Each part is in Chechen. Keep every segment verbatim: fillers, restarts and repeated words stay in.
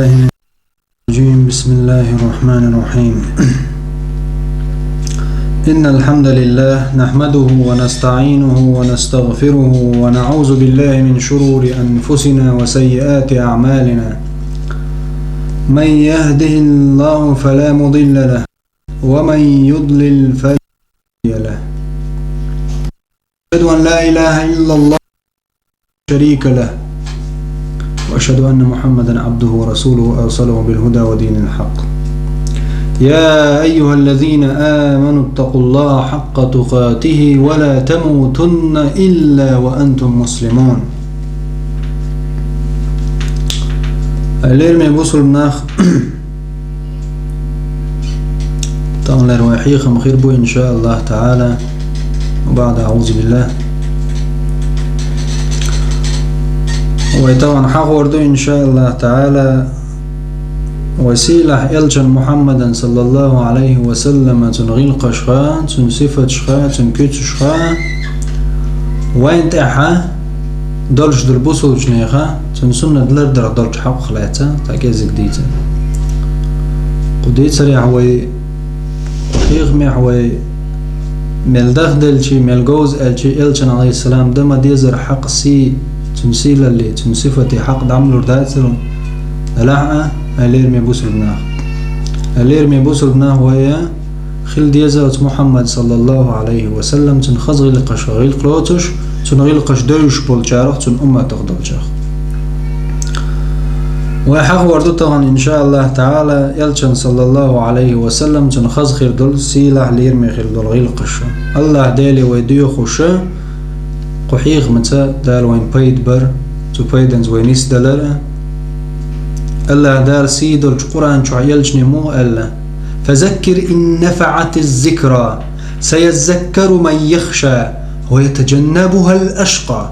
الرجيم. بسم الله الرحمن الرحيم. إن الحمد لله نحمده ونستعينه ونستغفره ونعوذ بالله من شرور أنفسنا وسيئات أعمالنا. من يهده الله فلا مضل له ومن يضلل فلا هادي له. أشهد أن لا إله إلا الله شريك له. وأشهد أن محمدا عبده ورسوله أرسله بالهدى ودين الحق. يا أيها الذين آمنوا اتقوا الله حق تقاته ولا تموتن إلا وأنتم مسلمون. Лераме бусулба нах, таханлера вай хьехам хир бу, إن شاء الله تعالى. وبعد، أعوذ بالله. Вай тахан хьахор ду, إن شاء الله تعالى, вай сийлахь элчан Мухьаммадан, صلى الله عليه وسلم, цун гӀиллакхашха, цун сифаташха, цун куьцашха, вайна тӀехьа долуш долу бусулбачу нехан цун суннат лардарх долчу хьакъах лаьцна цхьа кӀезиг дийцар. Кху дийцарехь вай, кху хьехамехь вай мел дахделчий, мел говза аьлчий, элчан, عليه السلام, дан ма-деззара хьакъ, сий, цун сийлаллий, цун сифатий хьакъ дӀа ма лур дацара. Делахь а, хьоме лераме бусулба нах, хьоме лераме бусулба нах, вай хила деза оцу Мухьаммад, صلى الله عليه وسلم, цуьнан хаза гӀиллакхашха гӀиллакх лоцуш, цуьнан гӀиллакхаш девзаш болчарах, цуьнан умматах долчарах. Вай хьахор ду тахана, إن شاء الله تعالى, элчан, صلى الله عليه وسلم, цуьнан хаза хир долу сийлахь, лераме хир долу гӀиллакхаш. АллахӀ Деле вай доьхуш, кху хьехамца Дала вайна пайда бар, цу пайданца вай нисдалар. АллахӀ Дала сий долчу Къуръан чохь элчане муха аьлла: فذكر إن نفعت الذكرى سيذكر من يخشى ويتجنبها الأشقى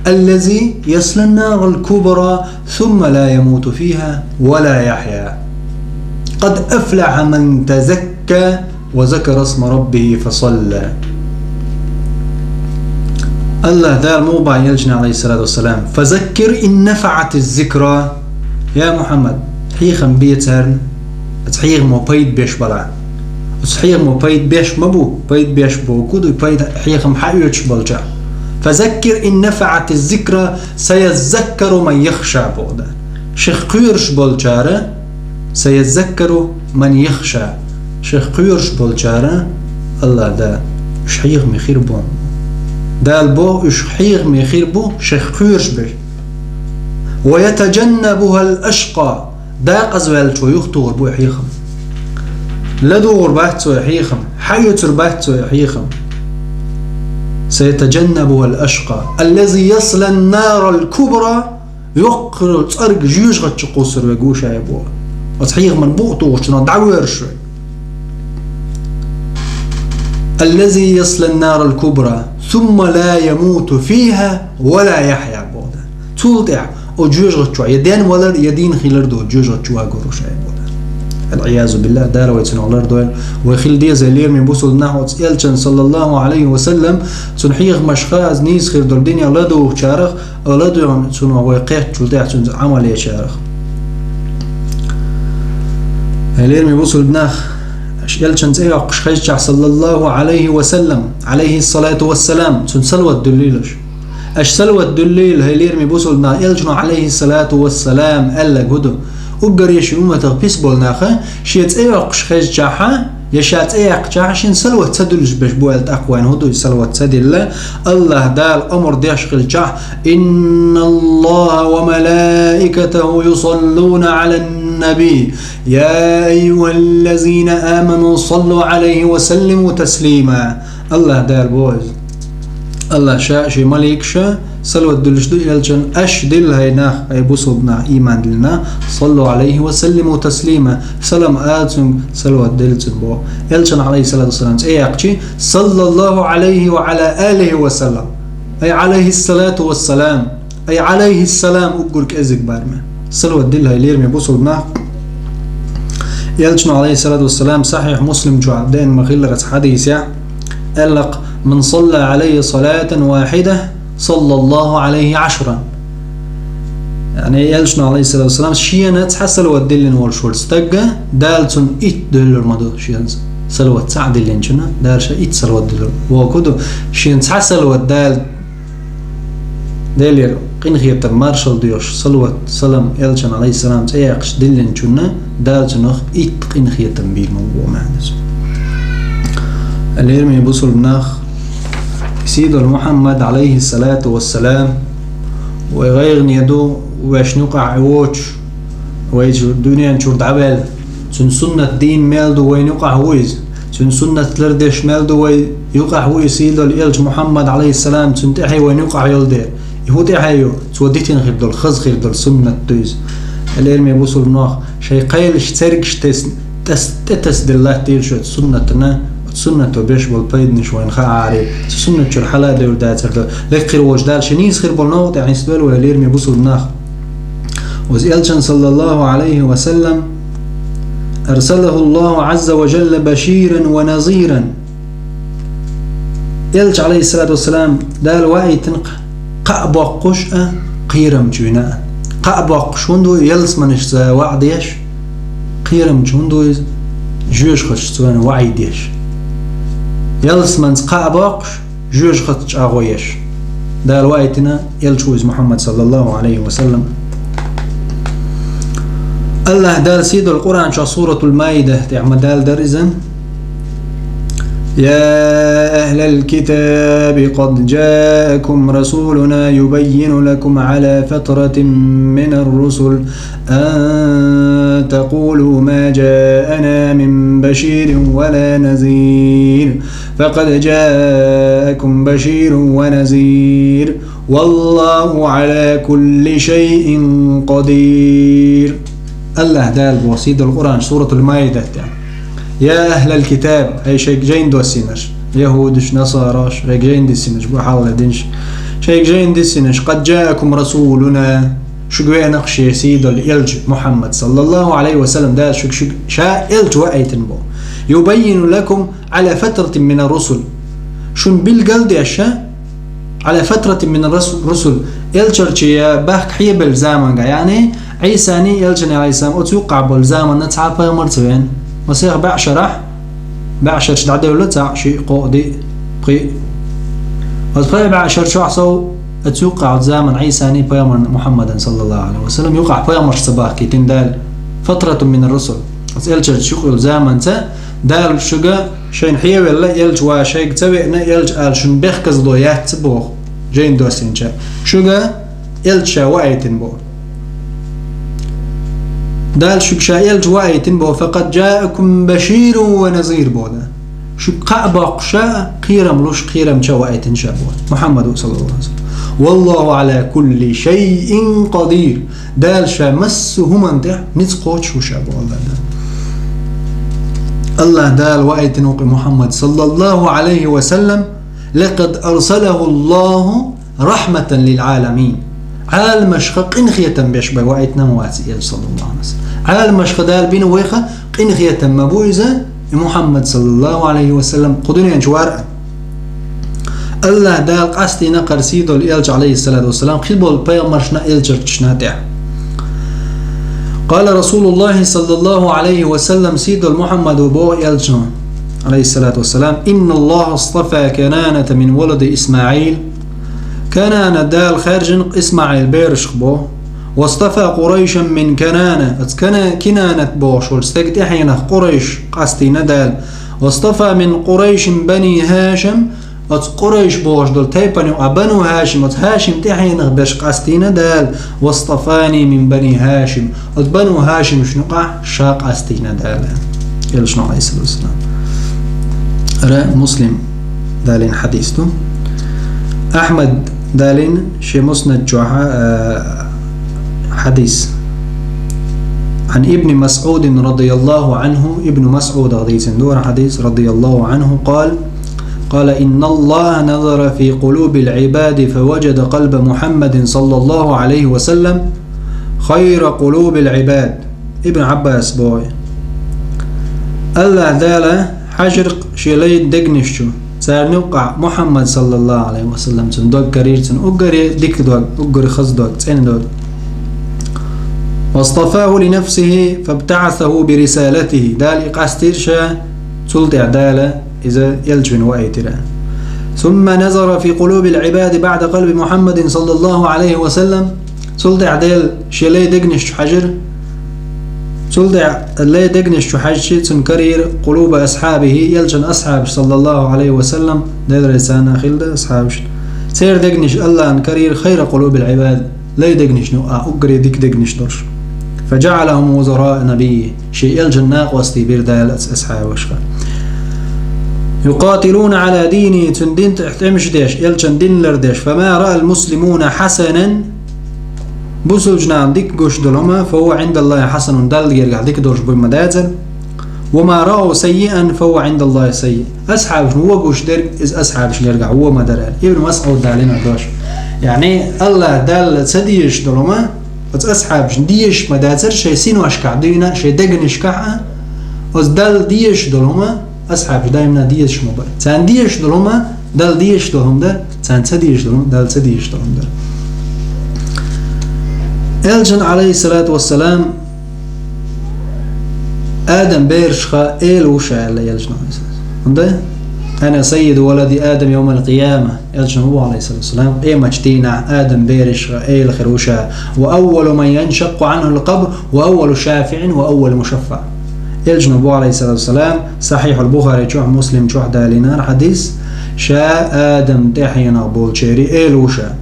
الذي يصلى النار الكبرى ثم لا يموت فيها ولا يحيا قد أفلح من تزكى وذكر اسم ربه فصلى. АллахӀ Дала муха боху элчане, عليه الصلاة والسلام: فذكر إن نفعت الذكرى. Я Мухьаммад, хьехам бе царна, оцу хьехамо пайда беш балахь. Оцу хьехамо пайда беш ма бу, пайда беш бохург ду, пайда хьехам хьаоьцуш болчарна. فذكر إن نفعت الذكرى سيذكر من يخشى боху Дала. Шех кхоьруш болчара, سيذكر من يخشى, шех кхоьруш болчара, АллахӀ Дала, уьш хьехаме хир бу. Дала боху, уьш хьехаме хир бу, шех кхоьруш берш. ويتجنبها الأشقى, декъазваьллачо юхатухур бу и хьехам. ЛадугӀур бац цо и хьехам, хьаоьцур бац цо и хьехам. سيتجنبها الأشقى الذي يصلى النار الكبرى, йоккхачу цӀарга, жоьжахати чу кхуссур верг ву ша боху. Оцу хьехаман букъ тухучунах дӀавоьрзуш верг. الذي يصلى النار الكبرى ثم لا يموت فيها ولا يحيا боху Дала. Цул тӀаьхьа оцу жоьжахати чохь я денвалар, я дийна хилар доцу жоьжахати чу вагор ву ша боху Дала. والعياذ بالله, Дала вай цунах лардойла. Вай хила деза, лераме бусулба нах, оцу элчан, صلى الله عليه وسلم, цуьнан хьехамашха, оцу нийса хир долу динех ладугӀучарах, ладугӀучунах вай кхеттачул тӀаьхьа цуьнца Ӏамал ечарах. Хьоме лераме бусулба нах, аша элчан цӀе йоккхуш хезчахь, صلى الله عليه وسلم, عليه الصلاة والسلام, цунна салават дуьллийла аша. Аша салават дуьллийла, хьоме лераме бусулба нах, элчано, عليه الصلاة والسلام, аьлларг хӀун ду? Уггаре шен умматах пис болу наха, шен цӀе йоккхуш хезчахьа, я ша цӀе яьккхичахьа, шен салават ца дуьллуш берш бу аьлла, тӀаккха вайна хӀун ду и салават ца дилла? АллахӀ Дала омра деш хилчахь: إن الله وملائكته يصلون على النبي يا أيها الذين آمنوا صلوا عليه وسلموا تسليما. АллахӀ Дала боху иза. АллахӀ Ша а, Шен маликаш а салават дуьллуш ду элчан, аша дилла, хӀай нах, хӀай бусулба нах, ийман диллина, صلوا عليه وسلموا تسليما, салам а цуьнга, салават дилла цунна боху. Элчан, عليه الصلاة والسلام, цӀе яьккхича, صلى الله عليه وعلى آله وسلم, أي عليه الصلاة والسلام, أي عليه السلام, уггар кӀезиг бараме. Салават дилла, хӀай лераме бусулба нах. Элчано, عليه الصلاة والسلام, сахьихь Муслим чохь деана ма-хиллара, цхьа хьадисехь аьлла-кх: من صلى علي صلاة واحدة صلى الله عليه عشرا. Яъни, Элчано, алейхиссалату вассалам, шена цхьа салават диллина волуш волу стаг, Дала цунна итт дуьллур ма ду, шена салават цхьаъ диллинчунна, Дала шена итт салават дуьллур. Вокху ду, шена цхьа салават Дала, Делера къинхетам, маршалла доьхуш, салават, салам, Элчанна, алейхиссалам, цӀе яьккхича диллинчунна, Дала цунах итт къинхетам бийр ма бу маьӀна ду. Лераме бусулба нах, сийдолу Мухьаммад, алейхиссалату вассалам, вай гӀайгӀане ду, вешна юкъахь воцуш, вай чу-, дуьнен чуьра дӀаваьлла. Цуьнан суннат дийна мел ду, вайна юкъахь ву иза. Цуьнан суннат лардеш мел ду, вай юкъахь ву и сийдолу Элча Мухьаммад, алейхиссалам, цуьнан тӀаьхье вайна юкъахь йолу дела. И хӀун тӀаьхье ю? Цо дитина хир долу, хаза хир долу суннат ду иза. Лераме бусулба нах, шайн кхелаш, цергаш тесна, тӀас-, тӀетасделла латтийла шу оцу суннатана, оцу суннато беш болу пайданаш вайна хаари, цу суннат чуьра хьала девр дацар ду. Лекха хир волчу Дала шен нийса хир болу новкъа тӀе хьийсадойла вай, лераме бусулба нах. Оцу Элчан, саллаллаху алейхи ва саллам, арсалаху Аллаху азза ва жалла баширан ва назиран. Элча, алейхиссалату вассалам, Дала ваийтина кхаъ боккхуш а, кхерамчу вина а. Кхаъ боккхуш хӀунда ву, ялсаманашца ваӀда еш, кхерамчу хӀунда ву иза, жоьжахаташца ваӀда еш. Ялсаманца кхаъ боккхуш, жоьжахатца чӀагӀо еш. Дала ваийтина Элча ву иза Мухьаммад, саллаллаху алейхи ва саллам. Аллаха Дала сийдолу Къуръан чохь суратул Маида тӀехь ма-дарра иза: يا أهل الكتاب قد جاءكم رسولنا يبين لكم على فترة من الرسل أن تقولوا ما جاءنا من بشير ولا نذير فقد جاءكم بشير ونذير والله على كل شيء قدير. Аллаха Дала боху сийдолу Къуръан суратул Маида тӀехь: يا أهل الكتاب, хӀай шайга жайна доссийнарш, яхӀудаш, насараш, шайга жайна диссийнарш бу хьалха динаш, шайга жайна диссийнарш, قد جاءكم رسولنا, шуьга веана-кх шен сийдолу Элча Мухьаммад, саллаллаху алейхи ва саллам, Дала шуьга, шуьга ша Элча ваийтина боху. يبين لكم على فترة من الرسل. Шуна билгал деш ша, على فترة من الرسل, элчарчий бахка хьебелла заманга, яъни Ӏийсаний, Элчаний, алейхиссалам, оцу юккъахь болу заманна цхьа а пайхамар ца веана. Масех баьӀ шарахь, баьӀ шарчу дӀадевлла цхьаъ, шиъ, кхоъ, диъ, пхиъ. Оцу пхи баьӀ шар чохь сов оцу юккъахь оцу заманна Ӏийсаний, пайхамарна Мухьаммадан, саллаллаху алейхи ва саллам, юккъахь пайхамарш ца бахкийтина Дала. فترة من الرسل. Оцу элчарчу юкъа йолу заманца Дала шуьга шайна хьевелла элча ва шайга ца веана элча ала шуна бехказло яц ца боху, жайна доссийначара. Шуьга элча ша ваийтина боху. Дала шуьга ша элча ваийтина боху, فقد جاءكم بشير ونذير боху Дала. Шуьга кхаъ боккхуша а, кхерам луш, кхерамча а ваийтина ша боху. Мухьаммад ву, саллаллаху алейхи ва саллам. والله على كل شيء قدير. Дала ша массо а хӀуманна тӀехь ницкъ кхочуш ву ша боху Аллах Дала. Аллах Дала ваийтина ву-кх Мухьаммад, саллаллаху алейхи ва саллам, لقد أرسله الله رحمة للعالمين. Ӏаламашха къинхетам беш бен ваийтина ма вац и элча, саллаллаху алейхи ва саллам. Ӏаламашха Дала бина вайха къинхетам ма бу иза, и Мухьаммад, саллаллаху алейхи ва саллам, кху дуьнен чу вар а. Аллах Дала къастийна кхара сийдолу элча, алейхиссалату вассалам, кхин болу пайхамаршна, элчарчашна тӀехь. قال رسول الله صلى الله عليه وسلم, сийдолу Мухьаммада боху элчано, алейхиссалату вассалам: إن الله اصطفى كنانة من ولد إسماعيل. Канана Дала хаьржина Исмаил берашка боху. واصطفى قريشا من كنانة. Оцу Кана-, Кинанат бохуш волчу стеган тӀаьхьенах Къурайш къастийна Дала. واصطفى من قريش بني هاشم. Оцу Къурайш бохуш долу тайпана юкъахь Бану Хашим, оцу Хашим тӀаьхьенах берш къастийна Дала, واصطفاني من بني هاشم, оцу Бану Хашимшна юкъахь ша къастийна Дала. Элчано, алейхиссалату вассалам. Ра Муслим далийна хьадис ду. Ахьмад далийна шен Муснад чохь а, хьадис. عن ابن مسعود رضي الله عنه, Ибн Масъудах дийцина ду хӀара хьадис, رضي الله عنه, قال: قال: إن الله نظر في قلوب العباد فوجد قلب محمد صلى الله عليه وسلم خير قلوب العباد. Ибн Ӏаббас боху: Аллах Дала хьажар-кх шен лайн дегнаш чу, царна юккъахь Мухьаммад, саллаллаху алейхи ва саллам, цуьнан дог карийра, цуьнан уггаре дика дог, уггаре хаза дог, цӀена дог. واصطفاه لنفسه فابتعثه برسالته. Дала и къастийра ша, цул тӀаьхьа Дала иза элча вина ваийтира. ثم نظر في قلوب العباد بعد قلب محمد صلى الله عليه وسلم. Цул тӀаьхьа Дала шен лай дегнаш чу хьажира. Цул тӀаьхьа лай дегнаш чу хьаьжча, цунна карийра قلوب أصحابه, элчан асхьабаш, صلى الله عليه وسلم, Дала реза хилда царна, асхьабаш. Церан дегнаш АллахӀа карийра خير قلوب العباد. Лай дегнаш, ну, а уггаре дика дегнаш долуш. فجعلهم وزراء نبيه. Шен элчан накъостий бира Дала ас-, асхьабашха. يقاتلون على دينه, цуьнан дин тӀехь тӀемаш деш, элчан дин лардеш. فما رأى المسلمون حسنا, бусулба нахана дика гуш долу хӀума, فهو عند الله حسن, Далла гергахь дика долуш буй ма дацара. وما رأوا سيئا فهو عند الله سيء. Асхьабашна вон гуш дерг, иза асхьабашна гергахь вон ма дара. Ибн МасӀуда далийна дош. Яъни, АллахӀа Далла ца дезаш долу хӀума, оцу асхьабашна дезаш ма дацара, шайн синошкахь дуьйна, шайн дегнашкахь а, оцу Далла дезаш долу хӀума, асхьабаш даимна дезаш ма бара. Царна дезаш долу хӀума, Далла дезаш долу хӀума дара, царна ца дезаш долу хӀума, Далла ца дезаш долу хӀума дара. Элчан, عليه الصلاة والسلام, Адам берашха эла ву ша аьлла элчано. ХӀунда? أنا سيد ولد آدم يوم القيامة. Элчано боху, عليه الصلاة والسلام, къематчу дийнахь Адам берашха эла хир ву ша. وأول من ينشق عنه القبر وأول شافع وأول مشفع. Элчано боху, عليه الصلاة والسلام, Сахьихьул Бухари чохь, Муслим чохь далийнера хьадис, ша Адам тӀаьхьенах болчеран эла ву ша.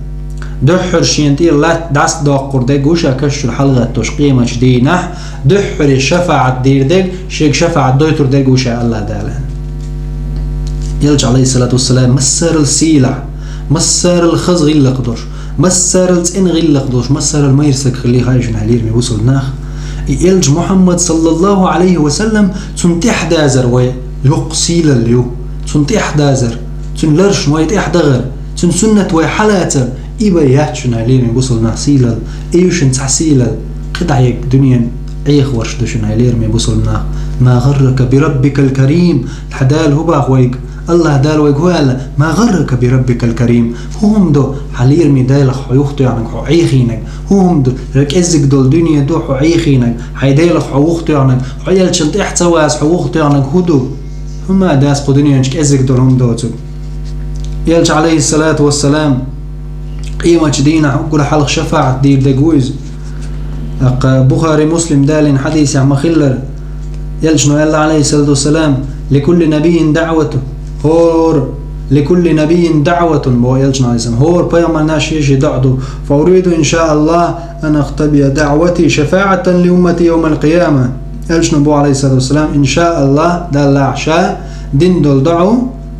Дуьххьара шена тӀера латта дӀасадоккхур дерг ву ша, каш чуьра хьалагӀаттош къематчу дийнахь, дуьххьара шафаӀат дийр дерг, шега шафаӀат дойтур дерг ву ша, АллахӀа Дала. Элча, عليه الصلاة والسلام, массарал сийлахь, массарал хаза гӀиллакх долуш, массарал цӀена гӀиллакх долуш, массарал майра стаг хилла хаьа шуна, лераме бусулба нах. И элча Мухьаммад, صلى الله عليه وسلم, цунна тӀаьхьадазар вай йоккха сийлалла ю. Цунна тӀаьхьадазар, цуьнан ларшна вай тӀаьхьадахар, цуьнан суннат вай хьалацар, и бен яц шуна, лераме бусулба нах, сийлалла. И ю шуна цхьа сийлалла, кхидӀа ерг дуьненан Ӏехаварш ду шуна, лераме бусулба нах. ما غرك بربك الكريم. Хьан Дала хӀун боху вайга? АллахӀа Дала вайга хӀун аьлла? ما غرك بربك الكريم. ХӀун хӀума ду, хьан лераме Далах хьо юхатоьхнарг, хьо Ӏехийнарг? ХӀун хӀума ду, кӀеззиг долу дуьне ду хьо Ӏехийнарг, хьайн Далах хьо юхатоьхнарг, хьо элчанна тӀаьхьа ца ваза хьо юхатоьхнарг хӀун ду? ХӀума дац кху дуьнен чу кӀеззиг долу хӀума доцург. Элча, عليه الصلاة والسلام, къематчу дийнахь уггар хьалха шафаӀат дийр дерг ву иза. ТӀаккха Бухари, Муслим далийна хьадисехь ма-хиллара, элчано аьлла, عليه الصلاة والسلام: لكل نبي دعوة. ХӀора, لكل نبي دعوة, боху элчано, عليه السلام. ХӀора пайхамарна шен-шен доӀа ду. فأريد إن شاء الله أن أختبئ دعوتي شفاعة لأمتي يوم القيامة. Элчано боху, عليه الصلاة والسلام: إن شاء الله, Далла ша дина долу доӀа,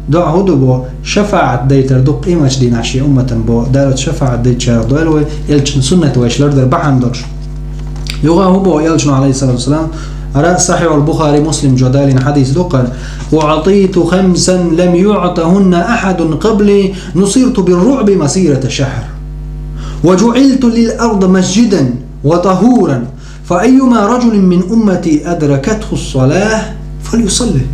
доӀа хӀун ду боху, шафаӀат дайтар ду къематчу дийнахь шен умматан боху. Дала шафаӀат дайтарах дойла вай, элчан суннат вайша лардар бахьана долуш. Юха хӀун боху элчано, عليه الصلاة والسلام, хӀара Сахьихьул Бухари, Муслим чохь далийна хьадис ду кхара: أعطيت خمسا لم يعطهن أحد قبلي، نصرت بالرعب مسيرة شهر، وجعلت لي الأرض مسجدا وطهورا، فأيما رجل من أمتي أدركته الصلاة فليصلي،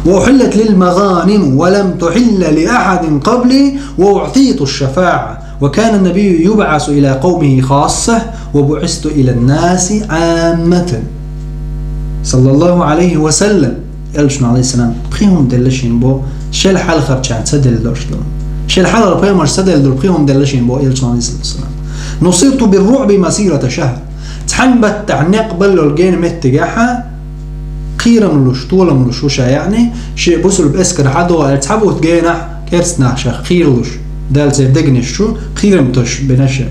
وأحلت لي المغانم ولم تحل لأحد قبلي، وأعطيت الشفاعة، وكان النبي يبعث إلى قومه خاصة، وبعثت إلى الناس عامة. صلى الله عليه وسلم. Элчано, عليه السلام, пхи хӀума делла шена боху, шел хьалхарчарна ца делла долуш долу. Шел хьалхара пайхамаршна ца делла долу пхи хӀума делла шена боху элчано, عليه السلام. نصرت بالرعب مسيرة شهر. Цхьана баттахь некъ баллал гена меттигехь а кхерам луш, толам луш ву ша, яъни, шен бусулба эскар хьадогӀу аьлла, цхьа бутт генахь кӀерст нах шех кхийралуш, Дала церан дегнаш чу кхерам тосуш бина ша.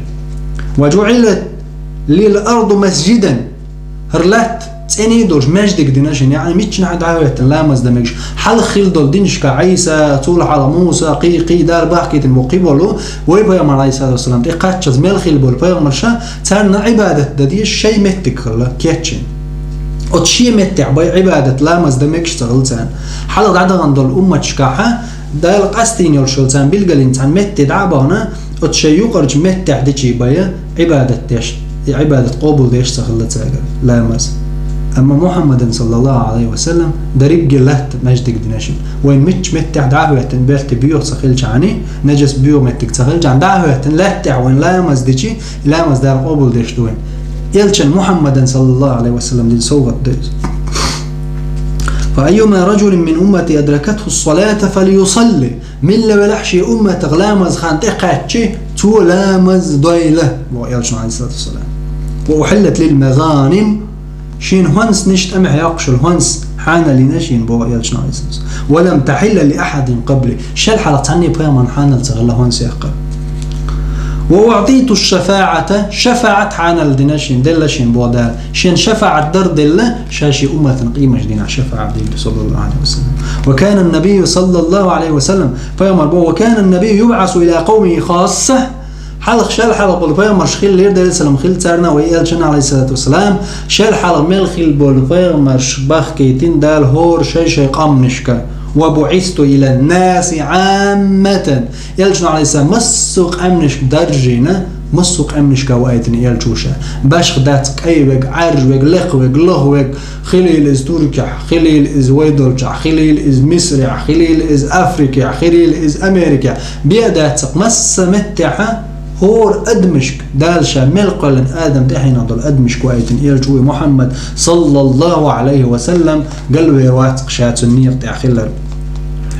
وجعلت لي الأرض مسجدا. ХӀара латта цӀена долуш маьждиг дина шена, яъни миччанхьа дӀа а хӀоьттина ламаз дан мегаш. Хьалха хилла долу динашкахь Ӏийса, цул хьалха Муса, кхин, кхин Дала бахкийтина бу кхин болу, вай пайхамар, عليه الصلاة والسلام, тӀе кхаччалц мел хилла болу пайхамарша, царна Ӏибадат дан дезаш шайн меттиг хилла кечйина. Оцу шен меттехь бай Ӏибадат, ламаз дан мегаш ца хилла царна. Хьалха дӀадахана долу умматашкахьа, Дала къастийна йолуш йолу царна билгалйина цхьана метте дӀа а бахана, оцу шайн юкъарчу меттехь дичий бая, Ӏибадат деш, и Ӏибадат къобалдеш ца хилла цаьргара, ламаз. Амма Мухьаммадан, صلى الله عليه وسلم, дерриге латта маьждиг дина шена. Вайн мичча меттехь дӀа а хӀоьттина, берте боьха ца хилчахьана, нажас боьха меттиг ца хилчахьана, дӀа а хӀоьттина, лаьттахь вайн ламаз дичи, и ламаз Дала къобалдеш ду вайн. Элчан Мухьаммадан, саллаллаху Ӏалайхи ва саллам, дина совгӀат да иза. «فأيما رجل من أمتي أدركته الصلاة فليصلي». Милла велахь шен умматах ламаз хан тӀекхаьччи, цо ламаз дойла, боху Элчано, Ӏалайхиссалату вассалам. «وأحلت لي المغانم». Шен хӀонсанаш, тӀамехь йоккхуш йолу хӀонс хьанал йина шена, боху Элчано, Ӏалайхиссалату вассалам. «ولم تحل لأحد قبلي». Шел хьалха цхьанне пайхамарна хьанал ца хилла хӀонс яккха. «وأعطيت الشفاعة», шафаӀат хьанал дина шена, делла шена, боху Дала. Шен шафаӀат дар делла, ша шен умматан къематан дийнахь шафаӀат дийр ду, саллаллаху Ӏалайхи ва саллам. «وكان النبي صلى الله عليه وسلم», пайхамар боху, «وكان النبي يبعث إلى قومه خاصة». Хьалха, шел хьалха болу пайхамарш хиллера, Делан салам хилла царна, вай Элчанна, Ӏалайхиссалату вассалам, шел хьалха мел хилла болу пайхамарш бахкийтина Дала хӀора шай-шай къаьмнашка. «وبعثت إلى الناس عامة». Элчано, Ӏалайхиссалам, массо а къаьмнашка даржийна, массо а къаьмнашка ваийтина Элча ву ша. Башха дац кӀай верг, Ӏаьржа верг, лекха верг, лоха верг, хилийла иза Туркехь, хилийла иза вай долчохь, хилийла иза Мисрехь, хилийла иза Африкехь, хилийла иза Америкехь. Бен а дац цхьа масса меттехьа, хӀора адамашка, Дала ша мел кхоьллина Адам тӀаьхьенах долу адамашка ваийтина Элча ву и Мухьаммад, саллаллаху Ӏалайхи ва саллам, галвер вац ша цуьнан некъа тӀехь хилларг.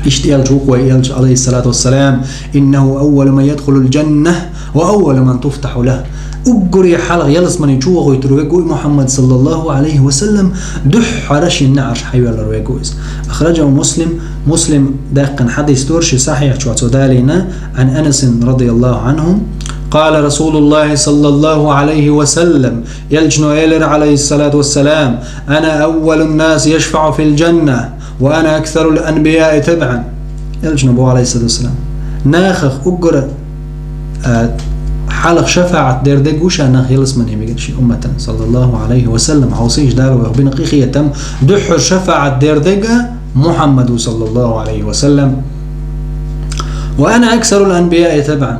Иштта Элча ву-кх вай Элча, Ӏалайхиссалату вассалам: «إنه أول من يدخل الجنة وأول من تفتح له». Уггаре хьалха ялсамане чу вохуьйтур верг ву и Мухьаммад, саллаллаху Ӏалайхи ва саллам, дуьххьара шен неӀарш хьайоьллур верг ву иза. أخرجه مسلم, Муслим даьккхина хьадис ду-кх, шен Сахьихь чохь цо далийна, عن أنس رضي الله عنه: قال رسول الله صلى الله عليه وسلم, Элчано элира, Ӏалайхиссалату вассалам: «أنا أول الناس يشفع في الجنة وأنا أكثر الأنبياء تبعا». Элчано боху, Ӏалайхиссалату вассалам: «Нахах уггара, а, хьалха шафаӀат дер дерг ву ша нах ялсамане мегар шен умматан, саллаллаху Ӏалайхи ва саллам, хьовсийша, Дала вайх бина къинхетам, дуьххьара шафаӀат дер дерг Мухьаммад ву, саллаллаху Ӏалайхи ва саллам. وأنا أكثر الأنبياء تبعا».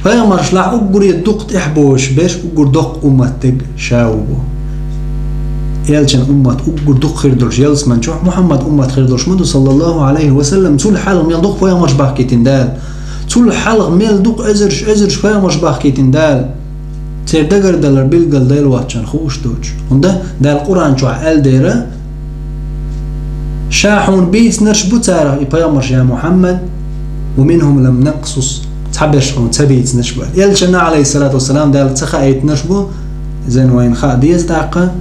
Пайхамаршлахь уггаре дукха тӀаьхьабозуш берш, уггар доккха уммат дерг ша ву бу. Элчан уммат уггар дукха хир долуш ялсаман чохь Мухьаммад уммат хир долуш ма ду, саллаллаху Ӏалайхи ва саллам. Цул хьалха мел дукха пайхамарш бахкийтина Дала. Цул хьалха мел дукха эзарш, эзарш пайхамарш бахкийтина Дала. Церан дагардалар билггал дайла воцчунна хууш доцуш. ХӀунда Дала Къуръан чохь аьлла дера: «Ша хьуна бийцинарш бу царах и пайхамарш, я Мухьаммад, ومنهم من لم نقصص, цхьаберш хьуна ца бийцинарш бу». Элчанна, Ӏалайхиссалату вассалам, Дала ца хаийтинарш бу, иза вайна хаа деза тӀаккха,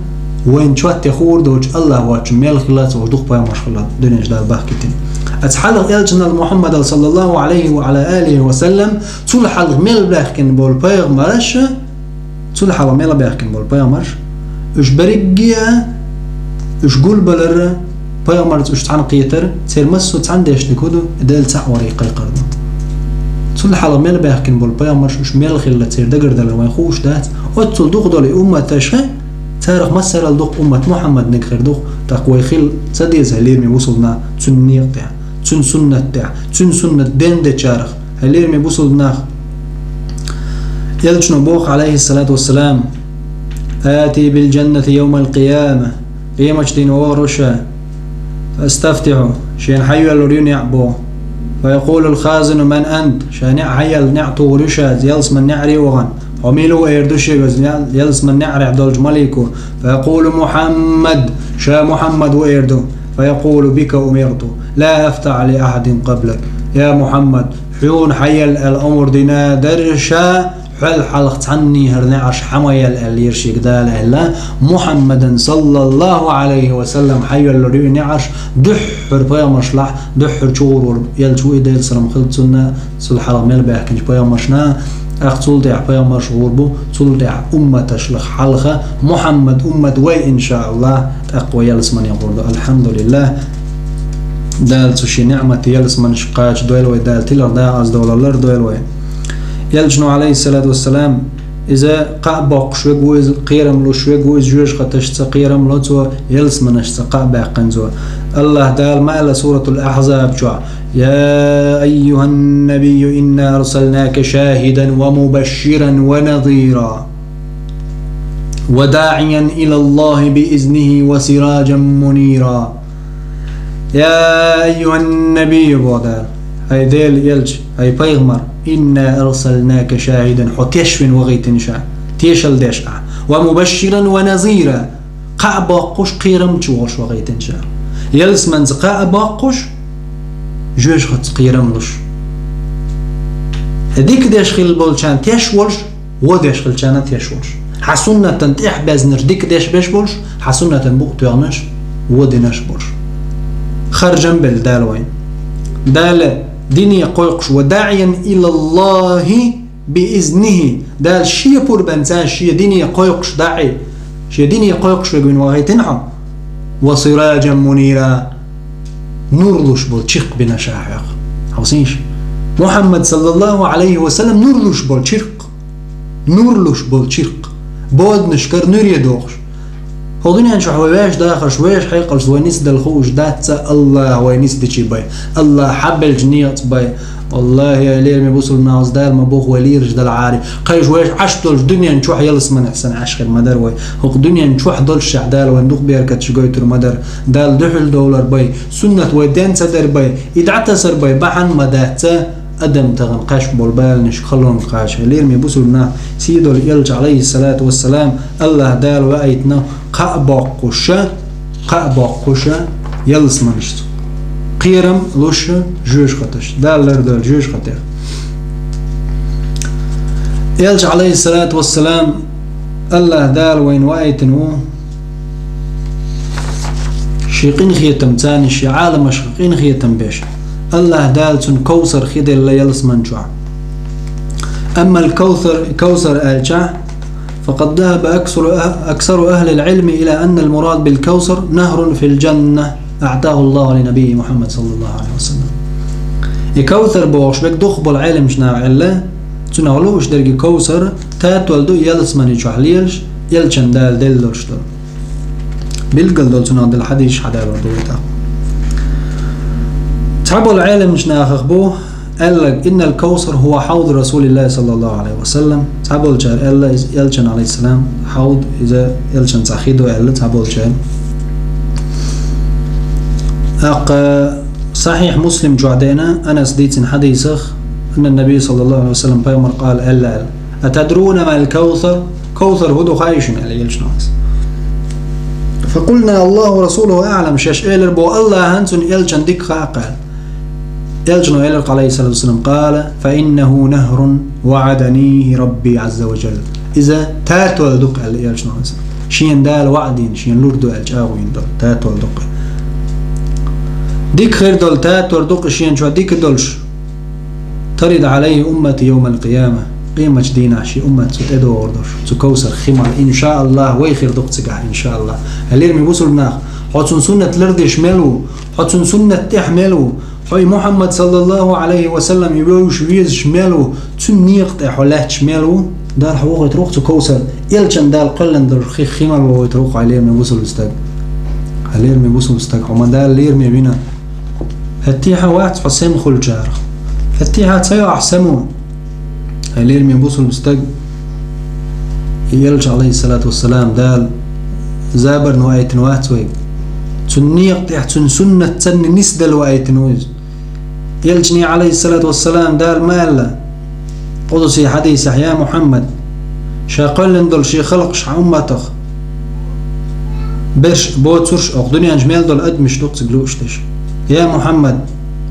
вайна чот тӀе хуур доцуш, АллахӀ воцчу мел хилла а ца хууш дукха пайхамарш хилла дуьнен чу Дала бахкийтина. Оцу хьалха Элчанал Мухьаммадал, саллаллаху Ӏалайхи ва Ӏала алихи ва саллам, цул хьалха мел баьхкина болу пайхамарш, цул хьалха мел баьхкина болу пайхамарш, уьш берриге а, уьш гулбалар, пайхамарца уьш цхьаьна кхетар, церан массо а цхьаьна дешниг хӀун ду, Дела цхьаъ варий кхайкхар ду. Цул хьалха мел баьхкина болу пайхамарш, уьш мел хилла, церан дагардалар вайн хууш дац. Оццул дукха долу и умматаш, царах массарал дукха уммат Мухьаммадниг хир ду, тӀаккха вай хила ца деза, хьай лераме бусулба нах, цуьнан некъа тӀехь, цуьнан суннат тӀехь, цуьнан суннат дендечарах, хьай лераме бусулба нах. Элчано боху, Ӏалайхиссалату вассалам: «آتي بالجنة يوم القيامة». Къематдийнахь вогӀур ву ша, «فأستفتح», шена хьайоьллур ю неӀ боху. «فيقول الخازن: من أنت؟» Ша неӀ хьайоьлла, неӀ тухур ю ша, ялсаман неӀаре а вахана. Хьо мила ву, эр ду шега ялсаман неӀарехь долчу малико. «فيقول: محمد», ша Мухьаммад ву, эр ду. «فيقول: بك أمرت لا أفتح لأحد قبلك». Я Мухьаммад, хьуна хьайоьлла аьлла омра дина дара ша, хьол хьалха цхьанний хӀара неӀарш хьан ма йоьлла аьлла, эр шега Дала аьлла, Мухьаммадан, саллаллаху Ӏалайхи ва саллам, хьайоьллур ю и неӀарш, дуьххьара пайхамаршлахь дуьххьара чугӀур вара, Элча ву и, Делан салам хилла цунна, цул хьалха мел баьхкинчу пайхамаршна, тӀаккха цул тӀаьхьа пайхамарш гӀур бу, цул тӀаьхьа умматашлах хьалха Мухьаммад уммат вай, иншааллахӀ, тӀаккха вай ялсамане гӀур ду, алхьамдулиллахӀ. Дала цу шен неӀмате ялсаманаш кхача дойла вай, Дала тиларх дакъаза долалар дойла вай. Элчано, Ӏалайхиссалату вассалам, иза кхаъ боккхуш верг ву, иза кхерам луш верг ву, иза жоьжахаташца кхерам ло цо, ялсаманашца кхаъ баьккхина цо. АллахӀ Дала ма аьлла Суратул Ахьзаб чохь: «يا أيها النبي إنا أرسلناك شاهدا ومبشرا ونذيرا وداعيا إلى الله بإذنه وسراجا منيرا». «Я айюхӀан-набийю», боху Дала, хӀай Делан элча, хӀай пайхамар, «инна арсалнака шахӀидан», хьо тешвина вахийтина ша. тешал деш ахь. «Ва мубашширан ва назира». Кхаъ боккхуш, кхерам чу волуш вахийтина ша. Ялсаманца кхаъ боккхуш, жоьжахатца кхерам луш. Дика деш хилла болчарна теш волуш, вон деш хилчарна теш волуш. Хьан суннатан тӀехь безнарш дика деш беш болуш, хьан суннатан букъ тоьхнарш вон динарш болуш. Харжам белла Дала вайна. Дала дине кхойкхуш: «Ва даӀиян илаллахи би изнихи». Дала шен пурбанца шен дине кхойкхуш даӀи, шен дине кхойкхуш верг вина вахийтина хьо. «Ва сираджан мунира». Нур луш болу чиркх бина ша хьоьх. Хьовсийша. Мухьаммад саллаллаху Ӏалайхи ва саллам нур луш болу чиркх. Нур луш болу чиркх. Боданашкара нуьре дохуш. ХӀокху дуьнен чохь вай ваьш дахарш, ваьш хьекъалш вай нисдала хууш дац, ца Аллах вай нисдичи бай. Аллах хьабелчу некъаца бай. Валлахи, ай лераме бусулба нахаца Дала ма боху вай лийраш дала Ӏари. Кхайша ваьш Ӏаш долчу дуьнен чохь ялсаманехь санна Ӏаш хир ма дара вай. ХӀокху дуьнен чохь долуш шехь Дала вайн дукха беркаташ гойтур ма дара. Дала дуьхьал довлар бай. Суннат вай ден ца дар бай. И дӀатасар бай. Бахьана ма дац, ца адам тахана кхаьш болу баланаш халонга кхача. Лераме бусулба нах, сийдолу элча, Ӏалайхиссалату вассалам, Аллах Дала ваийтина, кхаъ боккхуша, кхаъ боккхуша, ялсаманашца. Кхерам луша жоьжахаташ. Дала лардойла жоьжахатех. Элча, Ӏалайхиссалату вассалам, Аллах Дала вайна ваийтина ву, шен къинхетам царна, шен Ӏаламашха къинхетам беш. Аллах Дала цунна Кавсар хи делла ялсаман чохь. Амма ал-Кавсар, Кавсар аьлча, فقد ذهب أكثر أه-، أكثر أهل العلم إلى أن المراد بالكوثر نهر في الجنة أعطاه الله لنبيه محمد صلى الله عليه وسلم. И Кавсар бохуш берг дукхахболу Ӏеламчу наха аьлла, цунах лууш дерг и Кавсар татол ду ялсамани чохь лелаш, элчан Дала делла долуш долу. Билггал долу цунах делла хьадисаш хьадалор ду вай тӀаккха. Цхьаболу Ӏеламчу нахах бу, аьлларг: «Иннал Кавсар хӀува хьавду Расулиллахи саллаллаху Ӏалайхи ва саллам». Цхьаболчара аьлла, иза элчан, Ӏалайхиссалам, хьавд, иза элчан цхьа хи ду аьлла цхьаболчара. ТӀаккха Сахьихь Муслим чохь деана, Анас дийцина хьадисах, анна Наби саллаллаху Ӏалайхи ва саллам пайхамар къала аьлла аьлла: «Атадруна мал Кавсар?» Кавсар хӀун ду хаьий шуна аьлла элчано. Факъулна: «Аллаху ва расулуху аӀлам», шаьш элира боху, Аллахьан цуьнан элчан дика хаьа кхаьлла. Элчано элира, Ӏалайхиссалату вассалам, къала: «Фа иннаху нахрун ваӀаданихи Рабби Ӏазза ва жалла». Иза татол ду-кх аьлла элчано. Шена Дала ваӀда йина, шена лур ду аьлла чӀагӀо йина долу татол ду-кх. Дика хир долу татор ду-кх шена чохь дика долуш. «Тариду Ӏалайхи уммати йовмал къияма». Къематчу дийнахь шен уммат цу тӀедогӀур долуш, цу Кавсар хи мала, иншааллах, вай хир ду-кх цигахь, иншааллах. Хьалераме бусулба нах, хьо цуьнан суннат лардеш мел ву, хьо цуьнан суннат тӀехь мел ву, хьо и Мухьаммад саллаллаху Ӏалайхи ва саллам и вевзаш везаш мел ву, цуьнан некъа тӀе хьо лаьтташ мел ву, Дала хьо вохуьйтур ву-кх цу Кавсар, элчан Дала кхоьллина долуш хи, хи мала вохуьйтур ву-кх хьо, хьалераме бусулба стаг. Хьалераме бусулба стаг, хьо ма Дала лераме вина. ХӀетте хьан вац хьо сема хуьлучарах. ХӀетте хьан ца йо ахь сема. Хьалераме бусулба стаг, и элча, Ӏалайхиссалату вассалам, Дала забарна ваийтина вац вайга. Цуьнан некъа тӀехь, цуьнан суннат санна нисдала ваийтина ву иза. Элчане, Ӏалайхиссалату вассалам, Дала ма аьлла къудси хьадисехь: «Я Мухьаммад, ша кхоьллина долу шен халкъаш хьан умматах, берш, боцурш, оха дуьнен чу мел долу адамаш ду-кх цига лууш дерш. Я Мухьаммад,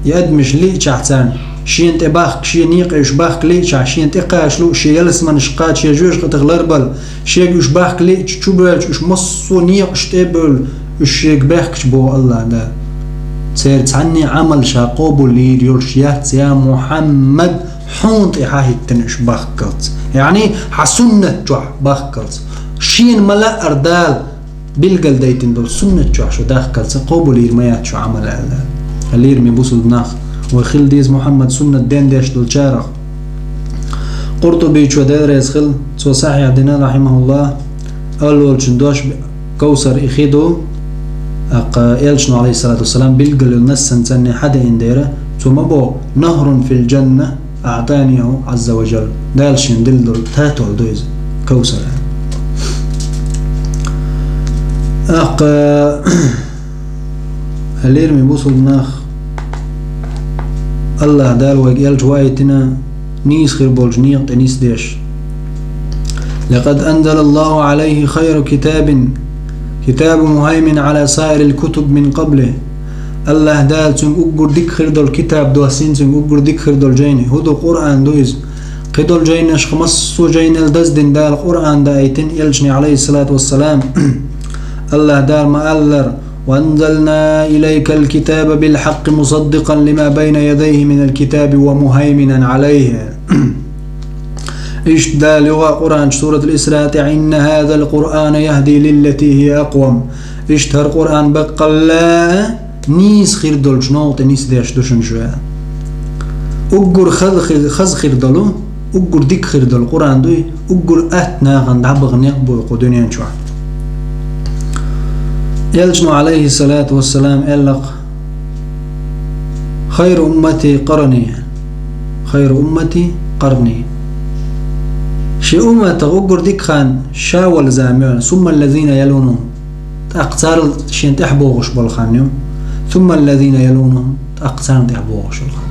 и адамаш лиъчахь царна, шена тӀе бахка, шен некъе уьш бахка лиъчахь, шена тӀе кхача лууш, шен ялсаманаш кхача, шен жоьжахатех ларбала, шега уьш бахка лиъча, чубоьлча, уьш массо а некъаш тӀе а бевлла, уьш шега бехкача», боху Аллах Дала. Церан цхьанне а Ӏамал ша къобалйийр йолуш яц, я Мухьаммад, хьуна тӀе хьан хӀиттина уьш бахкалц. Яъни, хьан суннат чохь бахкалц. Шена ма-лаъара Дала билгалдайтина долу суннат чохь шу дахкалца къобалйийр ма яц шу Ӏамал аьлла. Хьалераме бусулба нах, вай хила деза Мухьаммад суннат ден деш долчарах. Къуртубичо, Дела реза хила, цо сахьихь дина, рахьимахуллах, Аллолчун дош Кавсар и хи ду, тӀаккха элчано, Ӏалайхиссалату вассалам, билггал йолу нассанца санна хьадеана дера, цо ма боху: «Нахрун фил джанна аӀтаниху Ӏазза ва джалла». Дала шена делла долу татол ду иза, Кавсар. ТӀаккха Хьалераме бусулба нах, Аллах Дала вайга элча ваийтина, нийса хир болчу некъа тӀе нисдеш. لقد أنزل الله عليه خير كتاب، كتاب مهيمن على سائر الكتب من قبله. Аллаһ Дала цунга уггар дика хир долу китаб доссийна, цунга уггар дика хир долу жайна. ХӀун ду? Къуръан ду иза. Кхидолу жайнашха массо а жайнал даздина Дала Къуръан даийтина элчане, алейхиссалату вассалам. Аллаһ Дала ма аллара: وأنزلنا إليك الكتاب بالحق مصدقا لما بين يديه من الكتاب ومهيمنا عليه. Иштта Дала юха Къуръан чу, Суратул Исраъ тӀехь: إن هذا القرآن يهدي للتي هي أقوم. Иштта хӀара Къуръан баккъалла а нийса хир долчу новкъа тӀе нисдеш ду шуна шу. Уггар хаза хир, хаза хир долу, уггар дика хир долу Къуръан дуй, уггар атта нахана дӀабаха некъ буй кху дуьнен чохь. Элчано, алейхиссалату вассалам, аьлла-кх: خير أمتي قرني، خير أمتي قرني. Шен умматах уггар дика хан ша вала зама ю, ثم الذين يلونهم. ТӀаккха царал шен тӀехь богӀуш болу хан ю. ثم الذين يلونهم. ТӀаккха царна тӀехь богӀуш болу хан.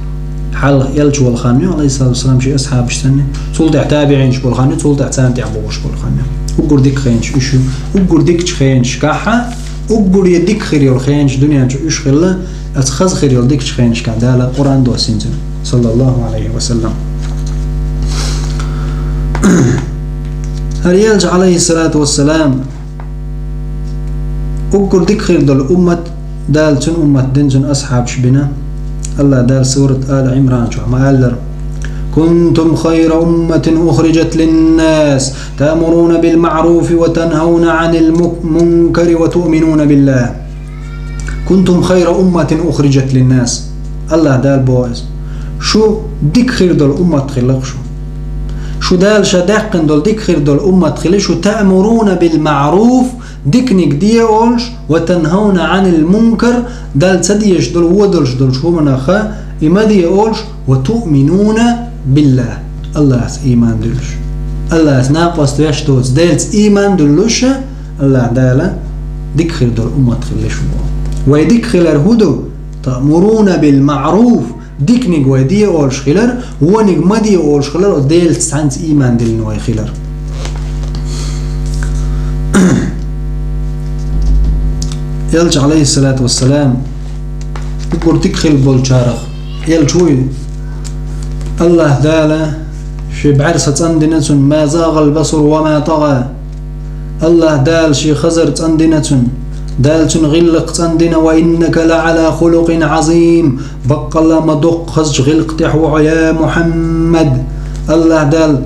Хьалха элча волу хан ю, алейхиссалату вассалам, шен асхьабаш санна. Цул тӀехь табиӀинаш болу хан ю, цул тӀехь царна тӀехь богӀуш болу хан ю. Уггар дика хенаш уьш ю. Уггар дикачу хенашкахь, уггар я дика хир йолу хенаш дуьнен чу уьш хилла, аса хаза хир йолу дикачу хенашкахь Дала Къуръан доссийна цуьнан, саллаллаху алейхи ва саллам. ХӀара элча, алейхиссалату вассалам, уггар дика хир долу уммат Дала цуьнан уммат дина, цуьнан асхьабаш бина. Аллаха Дала сурат Ала Ӏимран чохь ма аллара: كنتم خير أمة أخرجت للناس تأمرون بالمعروف وتنهون عن المنكر وتؤمنون بالله. كنتم خير أمة أخرجت للناس. Аллаха Дала боху иза. Шу дика хир долу уммат хилла-кх шу. Шу Дала ша даьккхина долу дика хир долу уммат хили шу, تأمرون بالمعروف, диканиг де олуш, وتنهون عن المنكر, Далла ца дезаш долу, вон долуш долчу хӀуманах и ма де олуш, وتؤمنون بالله, Аллахьца ийман дуьллуш. Аллахьца накъост веш доцу Делаца ийман дуьллуш, Аллаха Дала дика хир долу уммат хилла шу боху. Вай дика хилар хӀун ду? تأمرون بالمعروف. Диканиг вай де олуш хилар, вониг ма де олуш хилар, оцу Делаца цхьаьнца ийман диллина вай хилар. Элча, алейхиссалату вассалам, уггар дика хилла болчарах элча вуй. Аллаха Дала шен бӀаьрса цӀандина цунна: ما زاغ البصر وما طغى. Аллаха Дала шен хазар цӀандина цунна, Дала цуьнан гӀиллакх цӀандина: وإنك لعلى خلق عظيم. Баккъалла ма доккха хазачу гӀиллакх тӀехь ву хьо, я Мухьаммад. Аллаха Дала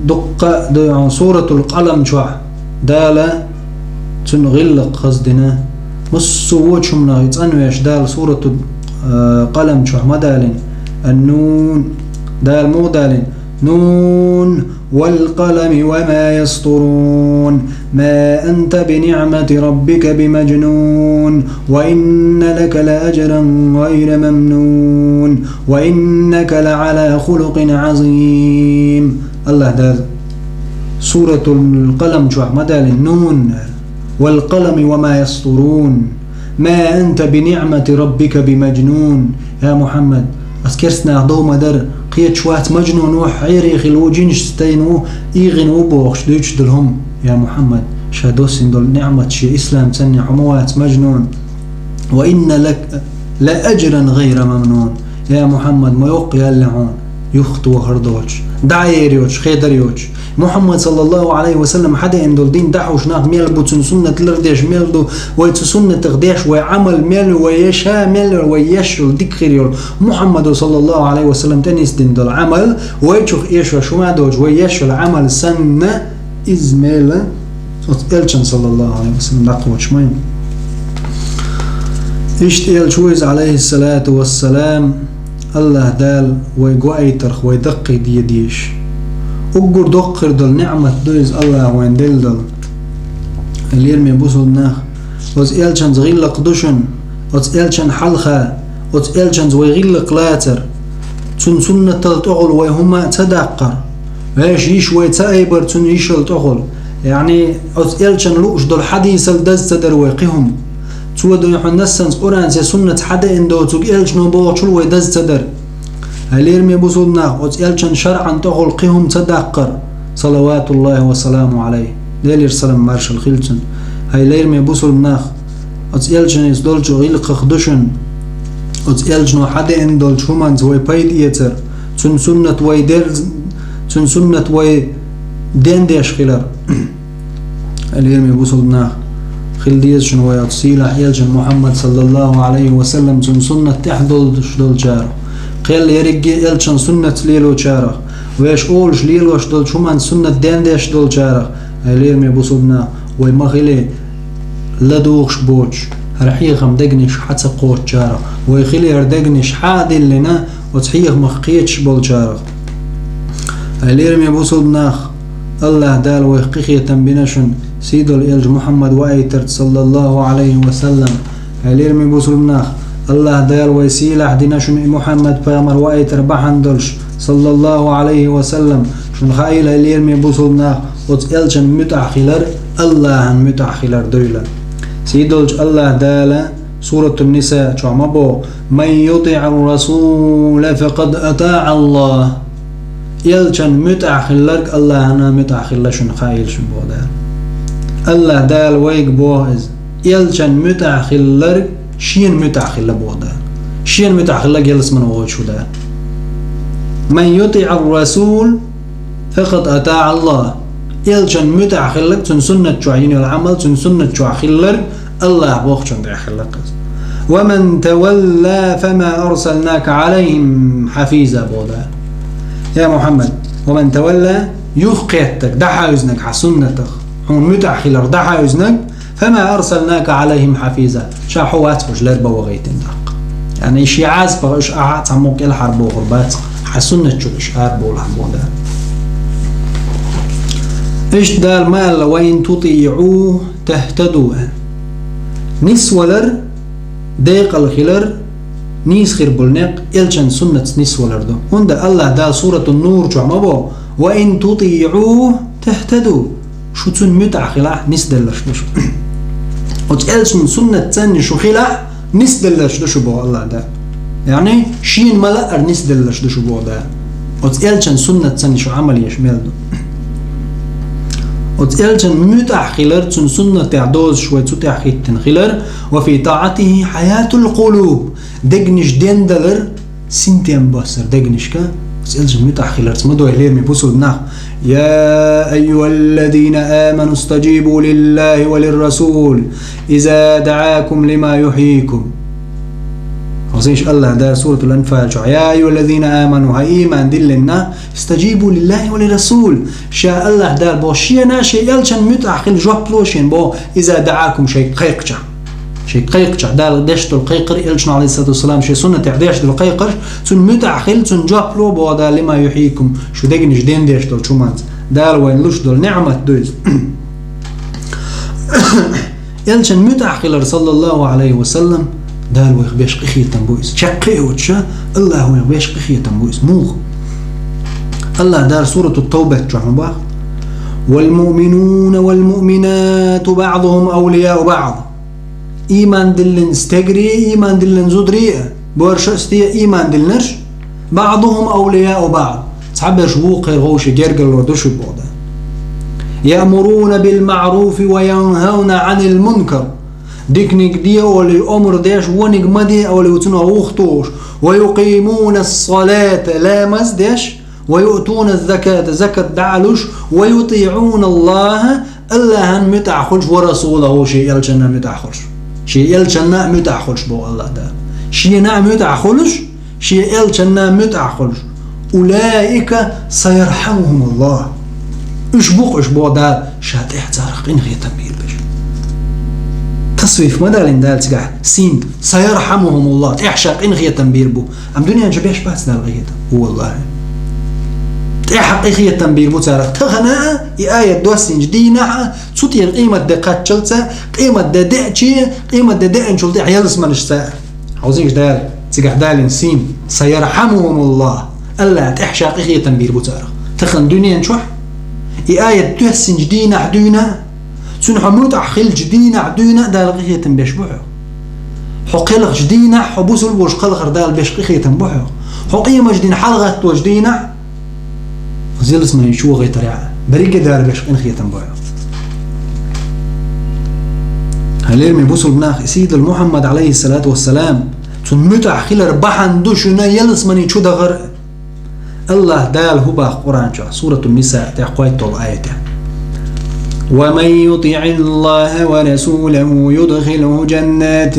дуккха а дуьйхьа Суратул Къалам чохь Дала цуьнан гӀиллакх хаза дина. Массо а вочу хӀуманах и цӀанвеш Дала Суратул, а, Къалам чохь ма далийна: النون. Дала муха далийна: نون والقلم وما يسطرون. ما أنت بنعمة ربك بمجنون. وإن لك لأجرا غير ممنون. وإنك لعلى خلق عظيم. Аллаха Дала Суратул Къалам чохь ма далийна: نون والقلم وما يسطرون. ما أنت بنعمة ربك بمجنون. Я Мухьаммад, ас керстанах дов ма дара, кхеташ вац мажнун ву, хьере хилла ву, жинашца тайна ву, ийгӀина ву бохуш дуьйцуш долу хӀума. Я Мухьаммад, ша доссийна долу ниӀмат, шен ислам цӀанъеш хьо ма вац мажнун. وإن لك لأجرا غير ممنون. Я Мухьаммад, ма йоккха ял ю хьуна, юхатохар доцуш, дӀа а ер йоцуш, хедар йоцуш. Мухьаммад, саллаллаху алейхи ва саллам, хьадеана долу дин дӀахьуш нах мел бу, цуьнан суннат лардеш мел ду, вай цу суннатах деш, вай Ӏамал мел ю, вай еша мел йолу, вай еш йолу дика хир йолу. Мухьаммадо, саллаллаху алейхи ва саллам, тӀенисдина долу Ӏамал, вай чух эшош хӀума доцуш, вай еш йолу Ӏамал санна, иза мела оцу элчан, саллаллаху алейхи ва саллам, дӀакхочуш ма ю. Иштта элча ву иза, алейхиссалату вассалам, Аллаха Дала вай гоайтарх, вай даккхий де дезаш. Уггар доккха хир долу ниӀмат ду иза Аллаха вайна делла долу. Лераме бусулба нах, оцу элчанца гӀиллакх ду шуна, оцу элчан хьалха, оцу элчанца вай гӀиллакх лацар, цуьнан суннатал тӀехула вай хӀума а ца даккхар, вешан йиш вай ца айбар цуьнан йишал тӀехула. Яъни, оцу элчан лууш долу хьадисал даза ца дара вай кхин хӀума. Цо дуьйхьа нассанца, Къуръанца я суннатца хьадеана доцург элчано бохучул вай даза ца дара. Хьалераме бусулба нах, оцу элчан шаръан тӀехула кхин хӀума ца даккхар, салаватуллахӀи ва саламухӀу Ӏалайхи. Делера салам маршалла хилда цунна. ХӀай лераме бусалба нах, оцу элчанца долчу гӀиллакхах ду шуна оцу элчано хьадеана долчу хӀуманца вай пайда эцар, цуьнан суннат вай дерз-, цуьнан суннат вай дендеш хилар. Лераме бусалба нах, хила деза шуна вай оцу сийлахь элчан Мухьаммад саллаллахӀу Ӏалайхи ва саллам цуьнан суннат тӀехь долуш долчарах, кхел ерриге а элчан суннатца лелочарах, вешан олуш лелош долчу хӀуманца суннат дендеш долчарах. Ай лераме бусалба нах, вай ма хилий ладугӀуш боцуш, хӀара хьехам дегнаш хьа ца кхочучарах, вай хилий хӀара дегнаш хьа а диллина, оцу хьехамах кхеташ болчарах. Ай лераме бусалба нах, АллахӀ Дала вайх къинхетам бина шуна сийдолу элча Мухьаммад ваийтарца, саллаллахӀу Ӏалайхи ва саллам. Ай лераме бусалба нах, АллахӀ Дала вай сийлахь дина шуна и Мухьаммад пайхамар ваийтар бахьана долуш, саллаллахӀу Ӏалайхи ва саллам. Шуна хаийла, ай лераме бусалба нах, оцу элчан муьтӀахь хилар АллахӀан муьтӀахь хилар дуйла. Сийдолчу АллахӀ Дала Суратун-Ниса чохь ма боху: «Ман ютиӀир расула, факъад атаӀа Аллах». Элчан муьтӀахь хилларг АллахӀана муьтӀахь хилла шуна хаийла шуна боху Дала. АллахӀ Дала вайга боху иза. Элчан муьтӀахь хилларг шена муьтӀахь хилла боху Дала. Шена муьтӀахь хилларг ялсамане воцуш ву Дала. «Ман ютиӀир расул, факъад атаӀа Аллах». Элчан муьтӀахь хилларг, цуьнан суннат чохь йина йолу Ӏамал, цуьнан суннат чохь хилларг АллахӀ бохучун тӀехь хилларг иза. «Ва ман тавалла, фама арсалнака Ӏалайхим хьафиза», боху Дала. Я Мухьаммад, «ва ман тавалла», юхакхеттарг, дӀахьаьвзинарг хьан суннатах, хьуна муьтӀахь хиларх дӀахьаьвзинарг, «фама арсалнака Ӏалайхим хьафиза». Ша хьо вац уьш лербан вахийтина тӀаккха. Яъни, шен Ӏазапах уьш ахьа а цхьаммо кӀелхьарбохур бац, хьан суннат чуьра уьш арабовлахь боху Дала. Иштта Дала ма аьлла: «Ва ин тутиӀуху тахтаду», аьлла. Нисвалар, декъала хилар, нийса хир болу некъ элчан суннатца нисвалар ду. ХӀунда АллахӀ Дала Суратун-Нур чохь ма боху: «Ва ин тутиӀуху тахтаду». Шу цуьнан муьтӀахь хилахь, нисделларш ду шу. Оцу элчан суннат санна шу хилахь, нисделларш ду шу боху АллахӀ Дала. Яъни, шена ма-лаъара нисделларш ду шу боху Дала. Оцу элчан суннат санна шу Ӏамал еш мел ду. Оцу элчан муьтӀахь хилар, цуьнан суннатехь дозуш вай цу тӀехь хӀиттина хилар, «ва фи таӀатихи хьаятул къулуб», дегнаш дендалар, синтем боссар дегнашка, оцу элчан муьтӀахь хиларца ма дой, лераме бусалба нах. «Я айюхаллазина аману, стаджибу лиллахи ва лиррасул, иза даӀакум лима юхьйикум». Хьовсийша АллахӀ Дала Суратул-Анфал чохь: «Я айюхаллазина аману», хӀай ийман диллина нах, «стаджибу лиллахи ва лиррасул». Ша АллахӀ Дала боху, шена шен элчан муьтӀахь хила жоп ло шена боху, «иза даӀакум», шайга кхайкхачахь. Шен кхайкхачахь, Дала деш долу кхайкхар, элчано, Ӏалайхиссалату вассалам, шен суннатехь деш долу кхайкхарш, цунна муьтӀахь хила, цунна жоп ло боху Дала, «лима юхьйикум», шу дегнаш дендеш долчу хӀуманца. Дала вайна луш долу неӀмат ду иза. Элчан муьтӀахь хилар, саллаллахӀу Ӏалайхи ва саллам, Дала вайх беш къинхетам бу иза. Чаккхе а воцуша, АллахӀ вайх беш къинхетам бу иза. Муха? АллахӀ Дала Суратут-Тавбат чохь ма боху: «Вал муъминуна вал муъминату баӀдухум авлияу баӀд». Ийман диллина стегарий, ийман диллина зударий а, боьрша а, стега а ийман диллинарш, «баӀдухум авлияу баӀд». Цхьаберш вукхеран вовшийн гергарло ду шу боху Дала. «Яъмуруна бил маӀруфи ва янхавна Ӏанил мункар». Диканиг де олий омра деш, вониг ма де олий цунах вухтуш. «Ва юкъимуна ссалата», ламаз деш, «ва юътуна ззаката», закат дӀалуш, «ва ютиӀуна Аллаха», АллахӀан муьтӀахь хуьлуш, «ва расулаху», шен элчанна муьтӀахь хуьлуш. Шен элчанна муьтӀахь хуьлуш боху АллахӀ Дала. Шена муьтӀахь хуьлуш, шен элчанна муьтӀахь хуьлуш. «Улаика сайархьамухум Аллах». Уьш бу-кх уьш боху Дала, ша тӀехь царах къинхетам бийр берш. Тасвиф ма далийна Дала цигахь, син, «сайархьамухум Аллах», тӀехь ша къинхетам бийр бу. Амма дуьнен чу беш бац Дала къинхетам. ВаллахӀи. ТӀехь къинхетам бийр бу царах. Тахана а, и аят доссийначу дийнахь а, цу тӀера къемат де кхаччалца, къемат де деачи, къемат де деанчул тӀехь ялсаманашца. Хьовзийша Дала, цигахь далийна син, «сайархьамухум Аллах». АллахӀ тӀехь ша къинхетам бийр бу царах. Тахана дуьнен чохь, и аят доссийначу дийнахь дуьйна, цуьнан хьо муьтӀахь хиллачу дийнахь дуьйна а Дала къинхетам беш бу хьох. Хьо кхелхачу дийнахь, хьо бусулба волуш кхалхар Дала беш къинхетам бу хьох. Хьо къематан дийнахь хьалагӀатточу дийнахь, зилсмани чу вахийтар яа. Берриге а Дала беш къинхетам бой. Хьалерме бусулба нах, и сийдола Мухьаммад, Ӏалайхиссалату вассалам, цунна муьтӀахь хилар бахьана ду шуна ялсмани чу дахар. АллахӀ Дала хӀу бах Къуръан чохь, Суратун-Ниса тӀехь кхойтталгӀа аятехь: «ومن يطع الله ورسوله يدخله جنات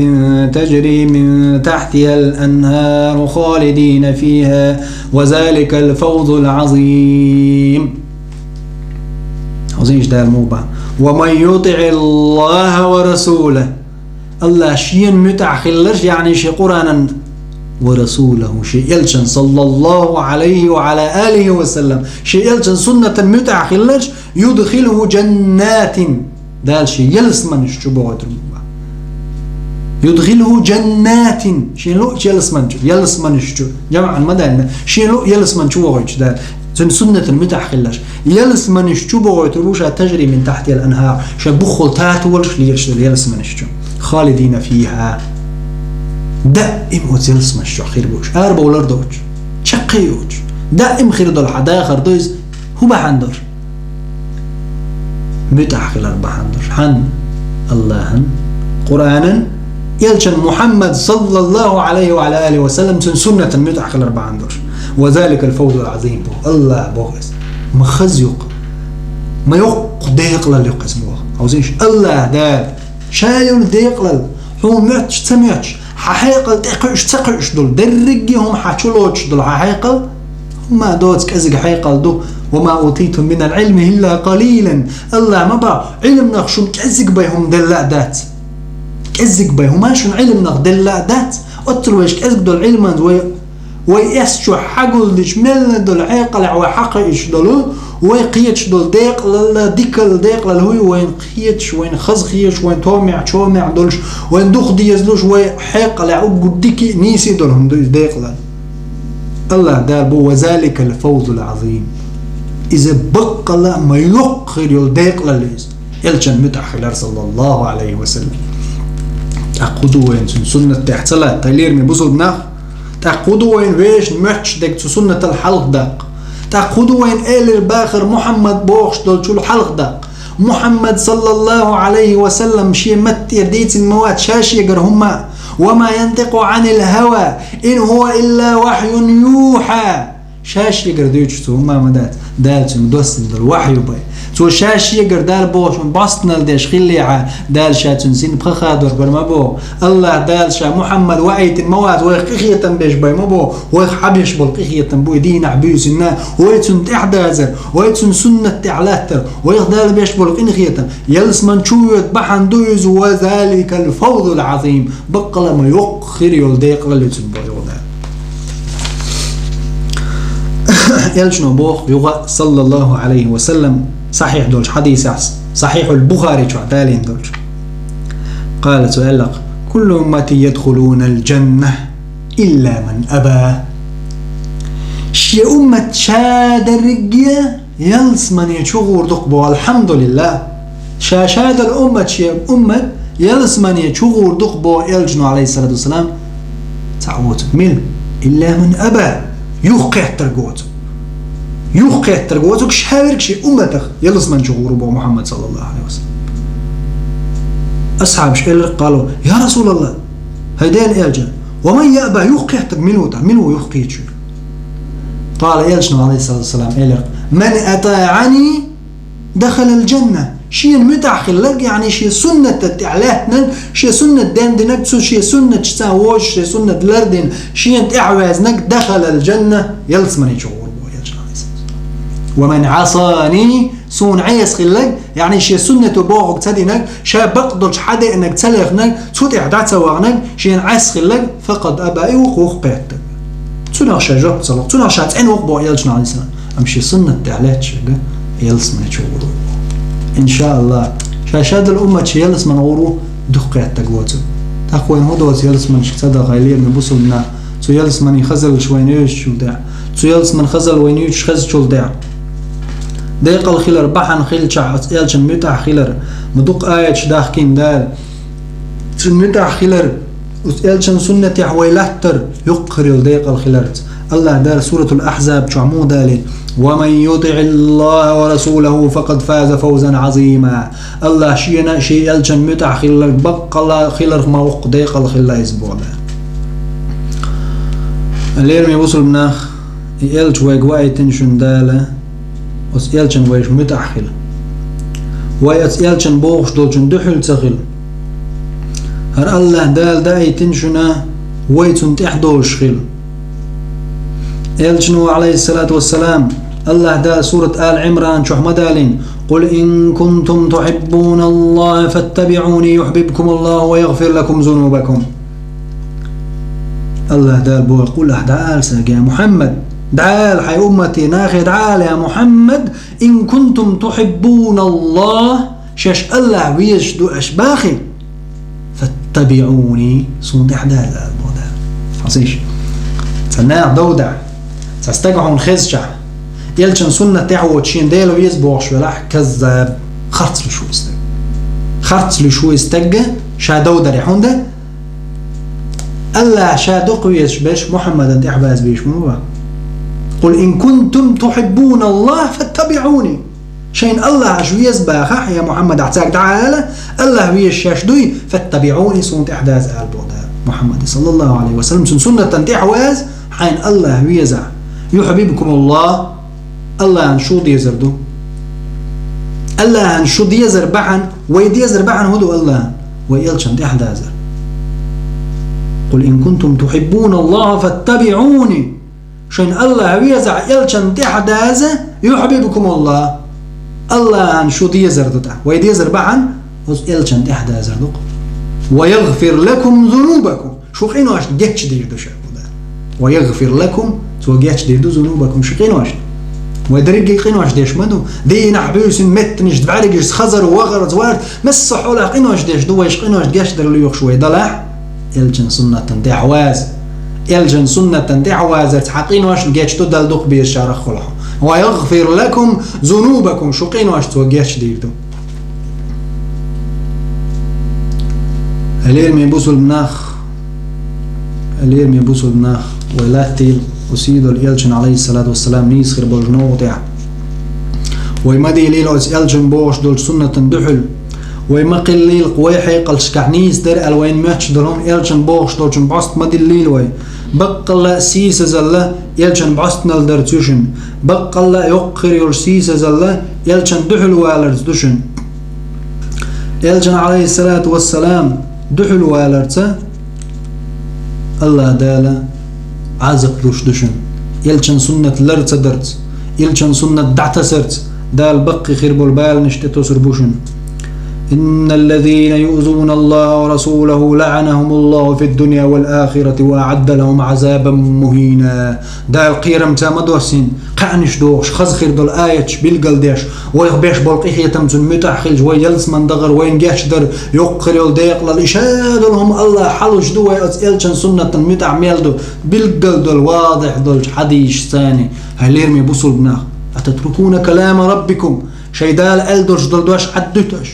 تجري من تحتها الأنهار خالدين فيها وذلك الفوز العظيم». Хьовзийша Дала муха бах: «ومن يطع الله ورسوله». АллахӀ шена муьтӀахь хилларш, яъни шен Къуръанан, «ва расулаху», шен элчан, саллаллаху Ӏалайхи ва Ӏала алихи ва саллам, шен элчан суннатан муьтӀахь хилларш, «юдхилху джаннатин», Дала шен ялсманаш чу бохуьйтур бу. «Юдхилху джаннатин», шен луъу ялсман чу, ялсманаш чу, жамаӀан ма даьлла, шен луъу ялсман чу вохуьйтуш Дала. Цуьнан суннатан муьтӀахь хилларш. Ялсманаш чу бохуьйтур бу ша, «тажри мин тахьтихал анхар», ша буххал тата волуш лелаш дара ялсманаш чу. «Халидина фиха». Даим оцу ялсманаш чохь хир бу уьш. Арабовлар доцуш. Чаккхе йоцуш. Даим хир долу хьан дахар ду иза. ХӀун бахьана долуш? МуьтӀахь хилар бахьана долуш. Хьан? АллахӀан, Къуръанан, элчан Мухьаммад, саллаллаху Ӏалайхи ва Ӏала алихи ва саллам, цуьнан суннатан муьтӀахь хилар бахьана долуш. «Ва заликал фавзул Ӏазим» боху. АллахӀ боху иза. Ма хаза юкъа. Ма йоккха декъалалла юкъа иза боху. Хьовзийша, АллахӀ Дала, ша йолу декъалалла, хьуна моьттуш ца моьттуш, хьан хьекъал тӀе кхуьуш ца кхуьуш долу, дерриге а хӀума хьан чу лоцуш долу хьан хьекъал, хӀумма доцу кӀезиг хьекъал ду. «Ва ма утитум минал Ӏилми илла къалилан». АллахӀ ма боху, Ӏилманах шуна кӀезиг бен хӀума делла а дац. КӀезиг бен хӀума шуна Ӏилманах делла а дац. Оццул вайша кӀезиг долу Ӏилманца вай, вай эс чу хьагулдича, мелла долу хьекъалехь вай хьакхуьуш долу, вай кхеташ долу декъалалла, дикалла декъалалла хӀу ю вайна кхеташ, вайна хаза хеташ, вайна томехь, чомехь долуш, вайна дукха дезалуш, вай хьекъалехь уггар дика а, нийса а долу хӀума ду иза декъалалла. АллахӀ Дала бу: «Ва заликал фавзул Ӏазим». Иза баккъала а ма йоккха хир йолу декъалалла иза. Элчан муьтӀахь хилар, саллаллаху Ӏалайхи ва саллам. ТӀаккха хӀун ду вайна цуьнан суннат тӀехь ца латта, хьалерме бусулба нах? ТӀаккха хӀун ду вайна вешан моьттуш дерг цу суннатал хьалха даккха? ТӀаккха хӀун ду вайна элира бахар Мухьаммад бохуш долчул хьалха даккха? Мухьаммад, саллаллаху Ӏалайхи ва саллам, шен матта тӀера дийцина ма вац ша шегара хӀумма а: «Ва ма янтикъу Ӏанил хава, ин хӀува илла вахьюн юхьа». Ша шегара дуьйцуш цо хӀумма а ма дац, Дала цуьнга доссина долу вахьйу бен. Цо ша шегара Дала бохучун бӀостанал деш хиллехьа, Дала ша цуьнан синпха хадор бара ма боху. АллахӀ Дала ша Мухьаммад ваийтина ма вац, вайх къинхетам беш бен ма боху, вайх хьан беш болу къинхетам бу и дийнахь буьйсинна, вай цунна тӀаьхьадазар, вай цуьнан суннат тӀехь латтар, вайх Дала беш болу къинхетам. Ялсмани чу воьду бахьана ду иза, ва заликал фавзул Ӏазим. Баккъала а ма йоккха хир йолу декъалалла ю цуьнан боху Дала. Элчано боху юха, саллаллаху Ӏалайхи ва саллам, сахьихь долчу хьадисехь, Сахьихьул Бухари чохь далийна долчу. Къала, цо аьлла-кх: «Куллу уммати ядхулунал джанна, илла ман аба». Шен уммат ша дерриге ялсмане чу гӀур ду-кх бо, алхьамдулиллах. Ша-ша долу уммат, шен уммат ялсмане чу гӀур ду-кх бо, элчано, Ӏалайхиссалату вассалам, цхьаъ воцург. Мила? Илла ман аба. Юхакхеттарг воцург. Юхакхеттарг воцург, ша верг шен умматах ялсмане чу гӀур ву бо Мухьаммад, саллаллаху Ӏалайхи ва саллам. Асхьабаш элира, къалу: «Я Расулаллах, хӀай Делан элча, ва ман яъба, юхакхеттарг мила ву тӀаккха, мила ву юхакхеташ верг?» Къала, элчано, Ӏалайхиссалату вассалам, элира: «Ман атаӀани, дахалал джанна». Шена муьтӀахь хилларг, яъни шен суннатан тӀехь лаьттинарг, шен суннат дендинарг, цу шен суннаташца вожуш, шен суннат лардина, шена тӀехь ваьзнарг, дахалал джанна, ялсмане чу гӀур ву, элчано, Ӏалайхиссалату вассалам. «Ва ман Ӏасани», суна Ӏеса хилларг, яъни шен суннато бохург ца динарг, ша бакъдолчу хьадеанарг ца лехнарг, цу тӀехь дӀа ца вахнарг, шена Ӏеса хилларг, «факъад аба», и ву-кх юхакхеттарг. Цунах ша жоп ца ло, цунах ша цӀена ву-кх бо, элчано, Ӏалайхиссалам. Амма шен суннат тӀехь лаьтташ верг ялсмане чу гӀур ву. Иншааллах, ша-ша долу уммат шен ялсмане гӀур ву, юхакхеттарг воцург. ТӀаккха вайна хӀун доцу ялсманашка ца даха, хӀай лераме бусулба нах? Цу ялсмане хазаллаш вайна оьшучул тӀаьхьа, цу ялсмане хазалла вайна юьйцуш хезачул тӀаьхьа, декъала хилар бахьана хилчахь, оцу элчан муьтӀахь хилар, ма дукха аяташ дахкийна Дала. Цуьнан муьтӀахь хилар, оцу элчан суннатехь вай латтар, юххера йолу декъала хиларца. АллахӀ Дала Суратул Ахьзаб чохь муха далийна: ومن يطع الله ورسوله فقد فاز فوزا عظيما. АллахӀ шена а, шен элчан муьтӀахь хилларг баккъалла хиларх ма воккха декъала хилла иза боху. Лераме бусулба нах, и элча вайга ваийтина шуна Дала, оцу элчан вайша муьтӀахь хила. Вай оцу элчан бохуш долчун дуьхьал ца хила. ХӀара АллахӀ Дала даийтина шуна, вай цунна тӀаьхьа долуш хила. Элчано, алейхиссалату вассалам, АллахӀ Дала сурат Ала Ӏимран чохь ма далийна: «قل إن كنتم تحبون الله فاتبعوني يحببكم الله ويغفر لكم ذنوبكم». АллахӀ Дала боху: «Къул», ахь дӀаала сага, я Мухьаммад, дӀаала хьайн уммате, нахе дӀаала, я Мухьаммад: «إن كنتم تحبون الله», шаьш АллахӀ везаш ду аша бахий, «فاتبعوني», суна тӀаьхьа даза, ала боху Дала. Хьасийша. Цхьа наха дов дахь, цхьа стага хьуна хезчахь, элчан суннат тӀаьхьа воцуш шена Дела веза бохуш велахь, каззаб, харц луьйш ву и стаг. Харц луьйш ву и стаг, ша дов даре, хӀунда АллахӀ ша дукха везаш берш Мухьаммадан тӀаьхьа база беш ма бу. «قل إن كنتم تحبون الله فاتبعوني». Шайна АллахӀ аша веза бахахь, я Мухьаммад, ахь цаьрга дӀаала, АллахӀ везаш шаьш дуй, «فاتبعوني», суна тӀаьхьа даза, ала боху Дала Мухьаммада, саллаллаху алейхи ва саллям, цуьнан суннатан тӀаьхьа ваза, хьайна АллахӀ везахь. «يحببكم الله», АллахӀан шу дезар ду. АллахӀан шу дезар бахьана, вай дезар бахьана хӀун ду АллахӀан? Вай элчан тӀаьхьа дазар. «قل إن كنتم تحبون الله فاتبعوني». Шайна АллахӀ везахь, элчан тӀаьхьа даза, «يحببكم الله». АллахӀан шу дезар ду тӀаккха. Вай дезар бахьана, оцу элчан тӀаьхьа дазар ду-кх. «ويغفر لكم ذنوبكم». Шу къиношна гечдийр ду ша, боху Дала. «ويغفر لكم», цо гечдийр ду, «ذنوبكم», шу къиношна. Вай дерриге къинош деш ма ду. Дийнахь буьйсина меттанаш, бӀаьргаш, хазар, вахар, варт, масса хьолахь къинош деш ду, вайша къиношна гечдар лоьхуш вай далахь, элчан суннатан тӀаьхьа ваза. Элчан суннатан тӀаьхьа вазарца хьан къиношна гечду Дала дукха безачарах хуьлу хьо. «ويغفر لكم ذنوبكم», шу къинош цо гечдийр ду. Лераме бусулба нах, лераме бусулба нах, вай латтийла оцу сийдолу элчан, алейхиссалату вассалам, нийса хир болчу новкъа тӀехь. Вай ма дийлийла оцу элчан бохуш долчу суннатан дуьхьал. Вай ма кхиллийла вай хьекъалшкахь нийса дара аьлла вайна моьттуш долу хӀума, элчан бохуш долчун бӀост ма диллийла вай. Баккъалла а сийсазалла элчан бӀостнал дарца ю шуна. Баккъалла а йоккха хир йолуш сийсазалла элчан дуьхьал валарца ду шуна. Элчан, алейхиссалату вассалам, дуьхьал валарца АллахӀ Дала Ӏазап луш ду шуна. Элчан суннат лар ца дарца, элчан суннат дӀатасарца Дала баккхий хир болу баланаш тӀетосур бу шуна. «إن الذين يؤذون الله ورسوله لعنهم الله في الدنيا والآخرة وأعد لهم عذابا مهينا». Дала кхерамца ма доссийна, кхаьънаш дохуш, хаза хир долу аяташ билгалдеш, вайх беш болу къинхетам цунна муьтӀахь хилча, вай ялсаман дахар, вайна гечдар, йоккха хир йолу декъалалла, и ша долу хӀума АллахӀ хьалуш ду вай оцу элчан суннатан муьтӀахь мел ду, билггал долу, вадихь долчу хьадисашца. Хьай лераме бусулба нах, «أتتركون كلام ربكم», шайн Дала аьлла долуш долу дош Ӏаддуьту аша?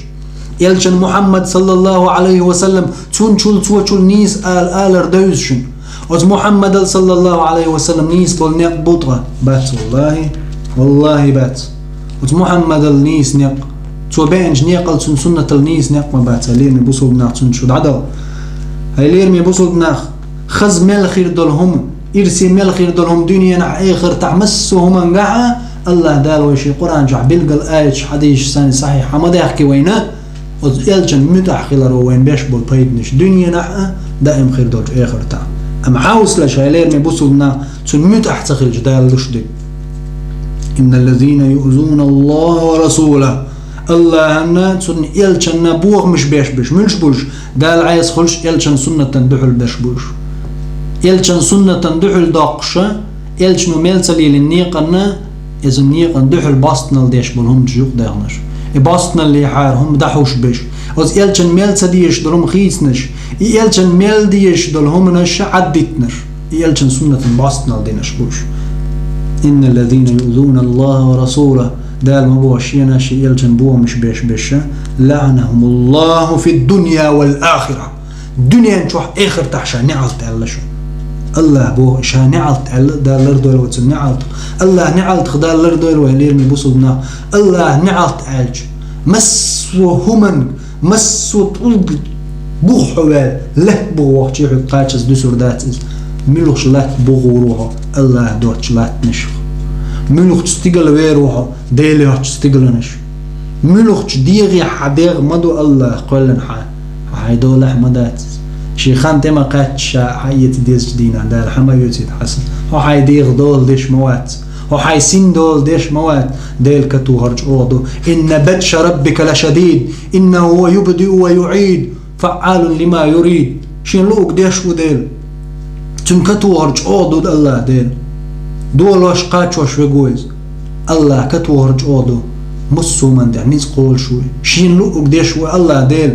Элчан Мухьаммад, саллаллаху алейхи ва саллам, цунчул, цочул нийса ала алар девза шуна. Оцу Мухьаммадал, саллаллаху алейхи ва саллам, нийса болу некъ бу тхан? Бац, валлахи, валлахи, бац. Оцу Мухьаммадал нийса некъ, цо беанчу некъал, цунна суннатал нийса некъ ма бац, хьай лераме бусулба нах, цунна шу дӀадала. Хьай лераме бусулба нах, хаза мел хир долу хӀума, ирсе мел хир долу хӀума дуьненахь, эхартахь, массо а хӀумангахь а АллахӀ Дала вай шен Къуръан чохь билггал аяташ, хьадисаш санна сахьихь хьа ма даьхки вайна, оцу элчан муьтӀахь хиларо вайна беш болу пайданаш дуьненахь а, даим хир долчу эхартахь. Амма хьовсалаш, хьай лераме бусулба нах, цунна муьтӀахь ца хилча Дала луш дерг. «إن الذين يؤذون الله ورسوله». АллахӀанна, цунна элчанна бохамаш беш берш муьлш бу уьш? Дала Ӏеса хуьлуш, элчан суннатан дуьхьал берш бу уьш. Элчан суннатан дуьхьал доккхуша, элчано мел ца лелийна некъанна, иза некъан дуьхьал бостнал деш болу хӀума чу юкъадаьхнарш. И бостналлехьара хӀума дӀахьуш берш. Оцу элчан мел ца дезаш долу хӀума хийцинарш. И элчан мел дезаш долу хӀуманаш Ӏаддитинарш. И элчан суннатан бостнал динарш бу уьш. «إن الذين يؤذون الله ورسوله», Дала ма боху шена а, шен элчанна бохамаш беш берш, «لعنهم الله في الدنيا والآخرة». Дуьнен чохь, эхартахь ша неӀалт аьлла шу. Аллахь боху, ша неӀалт аьлла, Дала лардойла вай цуьнан неӀалтах. Аллахь неӀалтах Дала лардойла вай, лераме бусулба нах. Аллахь неӀалт аьлча, массо а хӀуманга, массо а тӀулга бух хьо ваьлла, лаьтта бух вахчий хьоьга кхачаза дуьсур дац иза. Муьлхачу латта бух вур ву хьо Аллахь доцучу латтанашах? Муьлхачу стигала вер ву хьо Дела йоцучу стигаланаш? Муьлхачу дегӀе хьан дегӀ ма ду Аллахь кхоьллина хьан? Хьайн долахь ма дац иза. Шен хан тӀе ма кхаьчча, ша хьаэца дезачу дийнахь Дала хьан ма оьцийта хьан са. Хьо хьайн дегӀа дола деш ма вац. Хьо хьайн син дола деш ма вац. Делан катохар чӀогӀа ду. «Инна батша раббика лашадид. Иннаху хува юбдиу ва юӀид. Фаъалун лима юрид». Шен луъург деш ву Дела. Цуьнан катохар чӀогӀа ду Аллахь Дела. Долош, кхачош верг ву иза. Аллахь катохар чӀогӀа ду. Массо а хӀуманна тӀехь ницкъ кхолуш ву. Шена луъург деш ву Аллахь Дела.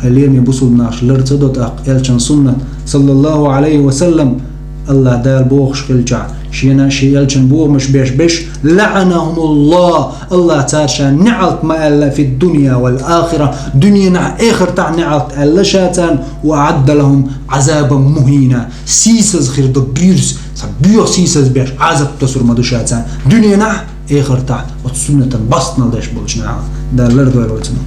Хьайн лераме бусулба нах, лар ца до тӀаккха элчан суннат, саллаллаху Ӏалайхи ва саллам, Аллахь Дала бохуш хилчахь, шена а, шен элчан бохамаш беш берш, лаӀанахумуллахь, Аллахь цара ша неӀалт ма аьлла, фид-дунья вал-ахира, дуьненахь, эхартахь неӀалт аьлла ша царна, ва аӀадда лахум Ӏазабан мухӀина, сийсаза хир ду, буьйса, цхьа боьха сийсаз беш, Ӏазап тосур ма ду ша царна дуьненахь, эхартахь оцу суннатан бастнал деш болчу нахах. Дала лардойла вай цунах.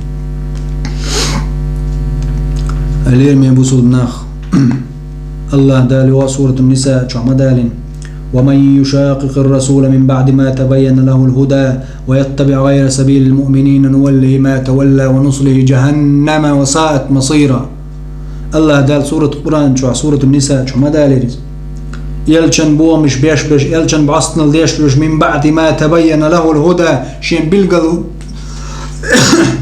Лераме бусулба нах. Аллахь Дала йоах Суратун-Ниса чохь ма далийна: «Ва ман юшакъикъир расула мин баъди ма табаййана лахул худа ва яттабиъ гъайра сабилил муъминина нуваллихи ма тавалла ва нуслихи жаханнама ва саат масира». Аллахь Дала сурат Къуръан чохь, Суратун-Ниса чохь ма далийра иза. Элчан бохамаш беш берш, элчан бастнал деш берш, мин баъди ма табаййана лахул худа, шен билггал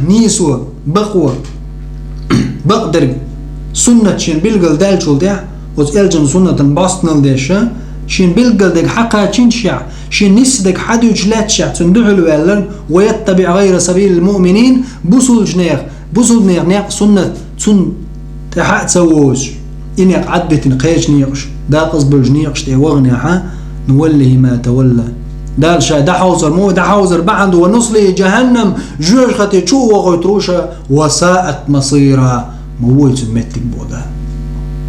нийсо, бакъо, бакъдерг, суннат шен билггал даьллачул тӀаьхьа, оцу элчан суннатан бастнал деш, шен билггал дерг хьакхачийначохь, шен нийса дерг хьадуьйцуш лаьттачохь, цунна дуьхьал ваьлларг, ва яттабиъ гъайра сабилил муъминин, бусулбанех, бусулбанех некъ суннат цунна тӀаьхьа а ца возуш, и некъ Ӏадбитина кхечу некъаш, дакъазбевллачу некъаш тӀе ваханехь, нуваллихи ма тавалла. Дала ша дӀахьовсар ма ву, дӀахьовсар бахьана ду, ва нуслихи жаханнам, жоьжахате чу а вохуьйтур ву ша, ва саат масира, ма ву и цуьнан меттиг боху Дала.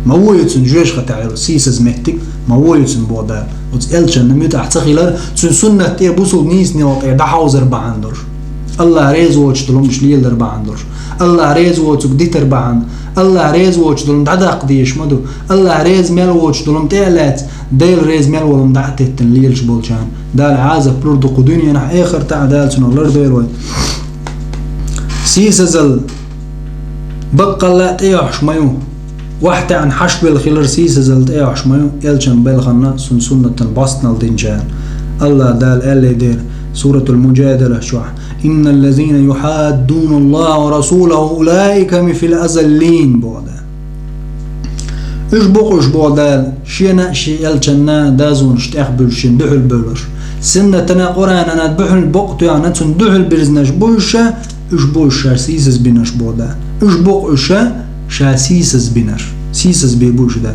Ма ву и цуьнан жоьжахатехь йолу сийсаза меттиг, ма ву и цуьнан боху Дала. Оцу элчанна муьтӀахь ца хилар, цуьнан суннат тӀе, бусулба нийсонан некъа тӀе дӀахьовсар бахьана долуш. Аллахь реза воцуш долу хӀуманаш леладар бахьана долуш. Аллахь реза воцург дитар бахьана. Аллахь реза воцуш долу хӀума дӀадаккха дезаш ма ду. Аллахь реза мел воцуш долу хӀума тӀе а лаьцна, Дела реза мел волу хӀума дӀа а теттина лелаш болчарна Дала Ӏазап лур ду кху дуьненахь, эхартахь а. Дала цунах лардойла вай. Сийсазалла баккъалла а тӀейохьуш ма ю. Ваьхьа таьӀна хьаш белла хилар сийсазалла тӀейохьуш ма ю, элчан белханна, цуьнан суннатан бастнал динчарна. Аллахь Дала аьллий дера Суратул Муджадала чохь: «Инналлазина юхьаддуна Аллаха ва расулаху улаика фил азаллин», боху Дала. Уьш бу-кх уьш, боху Дала, шена а, шен элчанна а дозанаш тӀехбуьллуш, шена дуьхьал бевлларш. Суннатана, Къуръанана дуьхьал букъ тоьхна, цунна дуьхьал бирзинарш бу уьш, уьш бу уьш ша сийсаз бинарш, боху Дала. Уьш бу-кх уьш ша сийсаз бинарш. Сийсаз бен бу уьш Дала.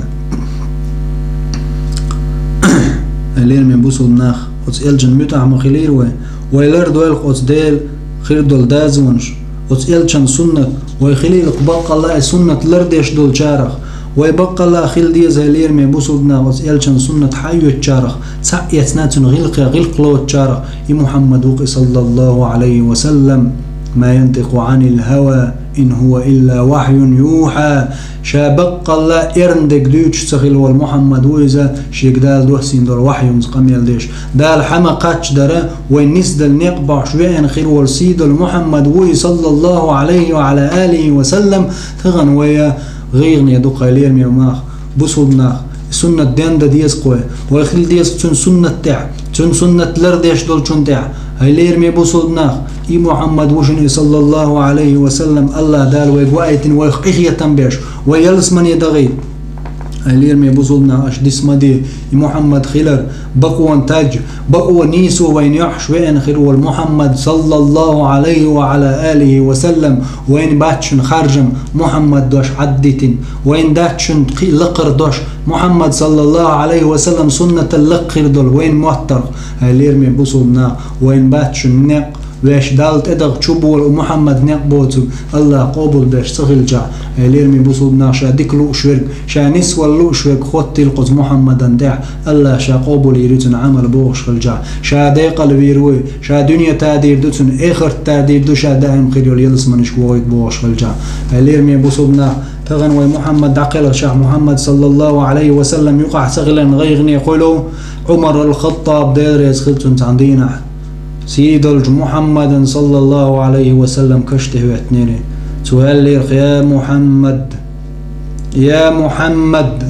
Лераме бусулба нах, оцу элчан муьтӀахь ма хилийра вай. Вай лардойла-кх оцу Дела хир долу дозанаш, оцу элчан суннат, вай хилийла-кх баккъалла а и суннат лардеш долчарах. Вай баккъалла а хила деза, хӀай лераме бусулба нах, оцу элчан суннат хьаоьцучарах, цхьаъ эцна цуьнан гӀиллакхех гӀиллакх лоцучарах, и Мухьаммад ву-кх и, саллаллаху Ӏалайхи ва саллам, ма янтикъу Ӏанил хӀава, ин хӀува илла вахьюн юхьа. Ша баккъалла а эрна дерг дуьйцуш ца хилла волу Мухьаммад ву иза, шега Дала доссийна долу вахьюнца къамел деш. Дала хьан ма кхаччадара, вайн нисдала некъ бохьуш веана хир волу сий долу Мухьаммад ву и, саллаллаху Ӏалайхи ва Ӏала алихи ва саллам. Тахана вай гӀайгӀане ду-кх, хӀай лераме нах, бусулба нах, и суннат дендан деза-кх вай. Вай хила деза-кх цуьнан суннат тӀехь, цуьнан суннат лардеш долчун тӀехь. ХӀай лераме бусулба нах, и Мухьаммад ву шуна и, саллаллаху Ӏалайхи ва саллам, Аллахь Дала вайга ваийтина, вайх къинхетам беш, вай ялсамане дахийта. ХӀай лераме бусулба нах, аша дис ма де, и Мухьаммад хилар, бакъонан таж, бакъонан нийсо вайна йохьуш веана хир волу Мухьаммад, саллаллаху Ӏалайхи ва Ӏала алихи ва саллам, вайна бац шуна харжам Мухьаммад дош Ӏаддитина, вайна дац шуна кхин а лакхара дош, Мухьаммад, саллаллаху Ӏалайхи ва саллам, суннатал лакха хир долу вайна моттаргӀа. ХӀай лераме бусулба нах, вайна бац шуна некъ, веш Далла тӀедагӀа чубола Мухьаммад некъ боцург АллахӀа къобалбеш ца хилчахь, хьай лераме бусулба нах, ша дика лууш верг, ша нисвала лууш верг хоттийла кхуза Мухьаммадан тӀехь, АллахӀа ша къобалйийр ю цуьнан Ӏамал бохуш хилчахь, ша декъалвийр ву, ша дуьне тадийр ду цуьнан, эхарт тадийр ду, ша даим хир йолу ялсаманашка вохуьйту бохуш хилчахь. Хьай лераме бусулба нах, тахана вай Мухьаммад дӀакхелхашехь, Мухьаммад, саллаллахӀу Ӏалайхи ва саллам, юкъахь ца хиларна гӀайгӀане хуьлу Ӏумар ал-ХаттӀаб, Дела реза хила цунна, цхьана дийнахь сий долчу Мухьаммадан, саллаллахӀу Ӏалайхи ва саллам, каш тӀе хӀоьттинера. Цо аьллера: «Я Мухьаммад! Я Мухьаммад!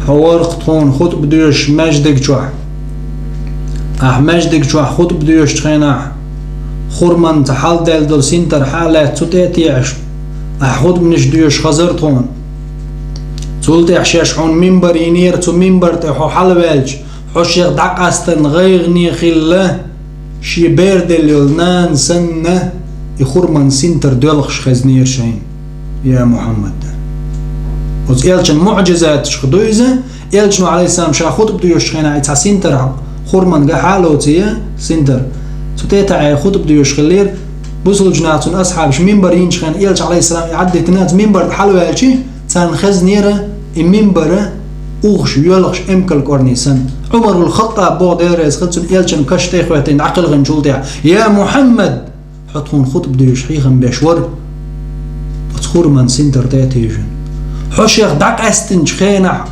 Хьо вара-кх тхуна хутӀба доьшуш маьждиг чохь. Ахь маьждиг чохь хутӀба доьшучу хенахь, хурманца хьалдаьлла долу синтар хьа а лаьцна цу тӀе а теӀаш, ахь хутӀбанаш доьшуш хазара тхуна. Цул тӀаьхьа шаьш хьуна мимбар йинера, цу мимбар тӀе хьо хьалаваьлча, хьо шех дӀакъастарна гӀайгӀане хилла, шен бер делла йолу нана санна, и хурман синтар доьлхуш хезнера шайна, я Мухьаммад». Оцу элчан муӀжизаташка ду иза. Элчано, Ӏалайхиссалам, ша хутӀба доьшучу хенахь, и цхьа синтар хурман гахьа а лоций, синтар, цу тӀе а таӀий хутӀба доьшуш хиллера. Бусулба нах, цуьнан асхьабаш мимбар йинчу хенахь, элча, Ӏалайхиссалам, и Ӏаддитина, цу мимбар тӀе хьалаваьлча, царна хезнера и мимбар, ухуш, йоьлхуш эмкал кӀорни санна. Ӏумарул ХаттӀаб боху, Дела реза хила цунна, элчан каш тӀе а хӀоьттина дӀакхелхинчул тӀаьхьа: «Я Мухьаммад, хьо тхуна хутӀба доьшуш хьехам беш вара оцу хурман синтар тӀе а тевжина. Хьо шех дӀакъаьстинчу хенахь,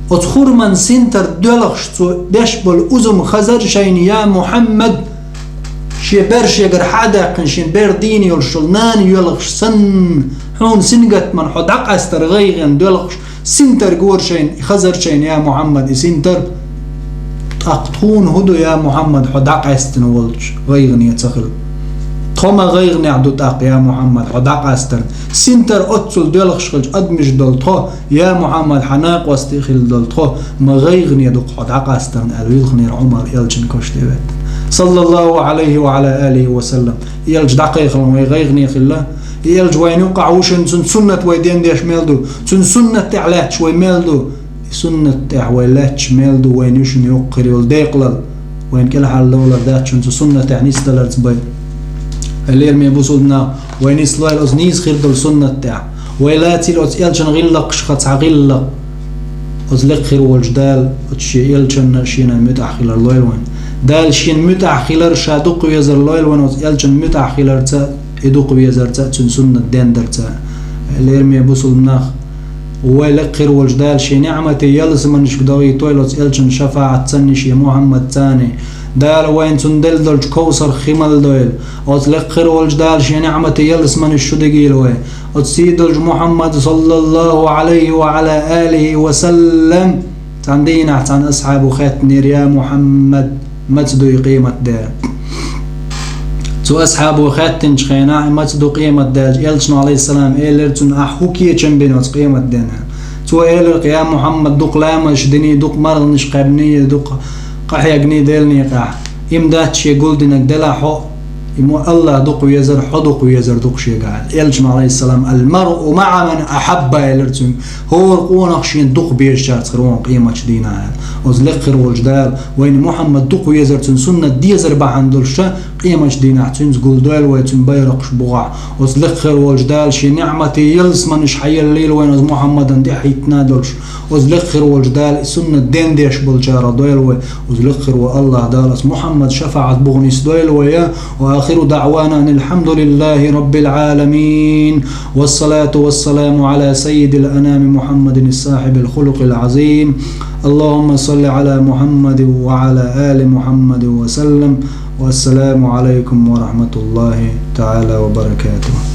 оцу хурман синтар доьлхуш цо деш болу узум хазара шайна, я Мухьаммад, шен бер шегара хьа а даьккхина, шен бер дийна йолуш йолу нана йоьлхуш санна, хьуна сингаттаман хьо дӀакъастар гӀайгӀане доьлхуш синтар гора шайна, хазара шайна, я Мухьаммад, и синтар. ТӀаккха тхуна хӀун ду, я Мухьаммад, хьо дӀакъаьстина волчу гӀайгӀане ца хила? Тхо ма гӀайгӀанехь ду тӀаккха, я Мухьаммад, хьо дӀакъастарна? Синтар оццул доьлхуш хилча, адамаш долу тхо, я Мухьаммад, хьан накъостий хилла долу тхо, ма гӀайгӀане ду-кх хьо дӀакъастарна», — аьлла, вилхинера Ӏумар элчан каш тӀе а веттина, саллаллахӀу Ӏалайхи ва Ӏала алихи ва саллам. Элча дӀакхайкхалан вай гӀайгӀане хилла? И элча вайна юккъахь ву шуна, цуьнан суннат вай дендеш мел ду, цуьнан суннат тӀехь лаьтташ вай мел ду? И суннат тӀехь вай лаьтташ мел ду вайна ю шуна юккъе хир йолу декъалалла. Вайна кӀелхьарла довлар дац шуна цу суннат тӀехь нисдаларца бен. Хьай лераме бусулба нах, вай нислойла оцу нийса хир долу суннат тӀехь. Вай лацийла оцу элчан гӀиллакхашха цхьа гӀиллакх. Оцу лекха хир волчу Дала оцу шен элчанна, шена муьтӀахь хилар лойла вайна. Дала шена муьтӀахь хилар ша дукха везар лойла вайна оцу элчан муьтӀахь хиларца, и дукха везарца а, цуьнан суннат дендарца а. Лераме бусулба нах, вай лекха хир волчу Дала шен ниӀмате ялсаманашка дохуьйтойла оцу элчан шафаӀатцанний, шен Мухьаммадцанний. Дала вайна цунна делла долчу ковсарх хи мала дойла. Оцу лекха хир волчу Дала шен ниӀмате ялсаманаш чу дигийла вай. Оцу сий долчу Мухьаммад, саллаллахӀу Ӏалайхи ва Ӏала алихи ва саллам, цхьана дийнахь цхьана асхьабо хаьттинера: «Я Мухьаммад, маца ду и къематде?» Цу асхьабо хаьттинчу хенахь, маца ду къематде аьлча, элчано, Ӏалайхиссалам, элира цунна: «Ахь хӀун кечам бина оцу къематденна?» Цо элира-кх: «Я Мухьаммад, дукха ламазаш диний, дукха марханаш кхаьбний, дукха къахьегний Делан некъахь. Им дац шен гулдинарг, делахь хьо, и мо АллахӀ дукха везар, хьо дукха везар ду-кх шегахь». Элчано, Ӏалайхиссалам: «Ал-маръу маӀа ман ахьабба», — элира цуьнга. ХӀора къонах шена дукха безачаьрца хир ву къематчу дийнахь. Оцу лекха хир волчу Дала вайна Мухьаммад дукха везар, цуьнан суннат дезар бахьана долуш, къематчу дийнахь цуьнца гулдойла вай, цуьнан байракхаш бухахь. Оцу лекха хир волчу Дала шен ниӀмате ялсаманаш хьаеллийла вайна оцу Мухьаммадан тӀаьхьахӀиттина долуш. Оцу лекха хир волчу Дала и суннат дендеш болчарах дойла вай. Оцу лекха хир волу АллахӀ Дала оцу Мухьаммад шафаӀат бухахь нисдойла вай. وآخر دعوانا أن الحمد لله رب العالمين، والصلاة والسلام على سيد الأنام محمد صاحب الخلق العظيم. اللهم صل على محمد وعلى آل محمد وسلم. والسلام عليكم ورحمة الله تعالى وبركاته.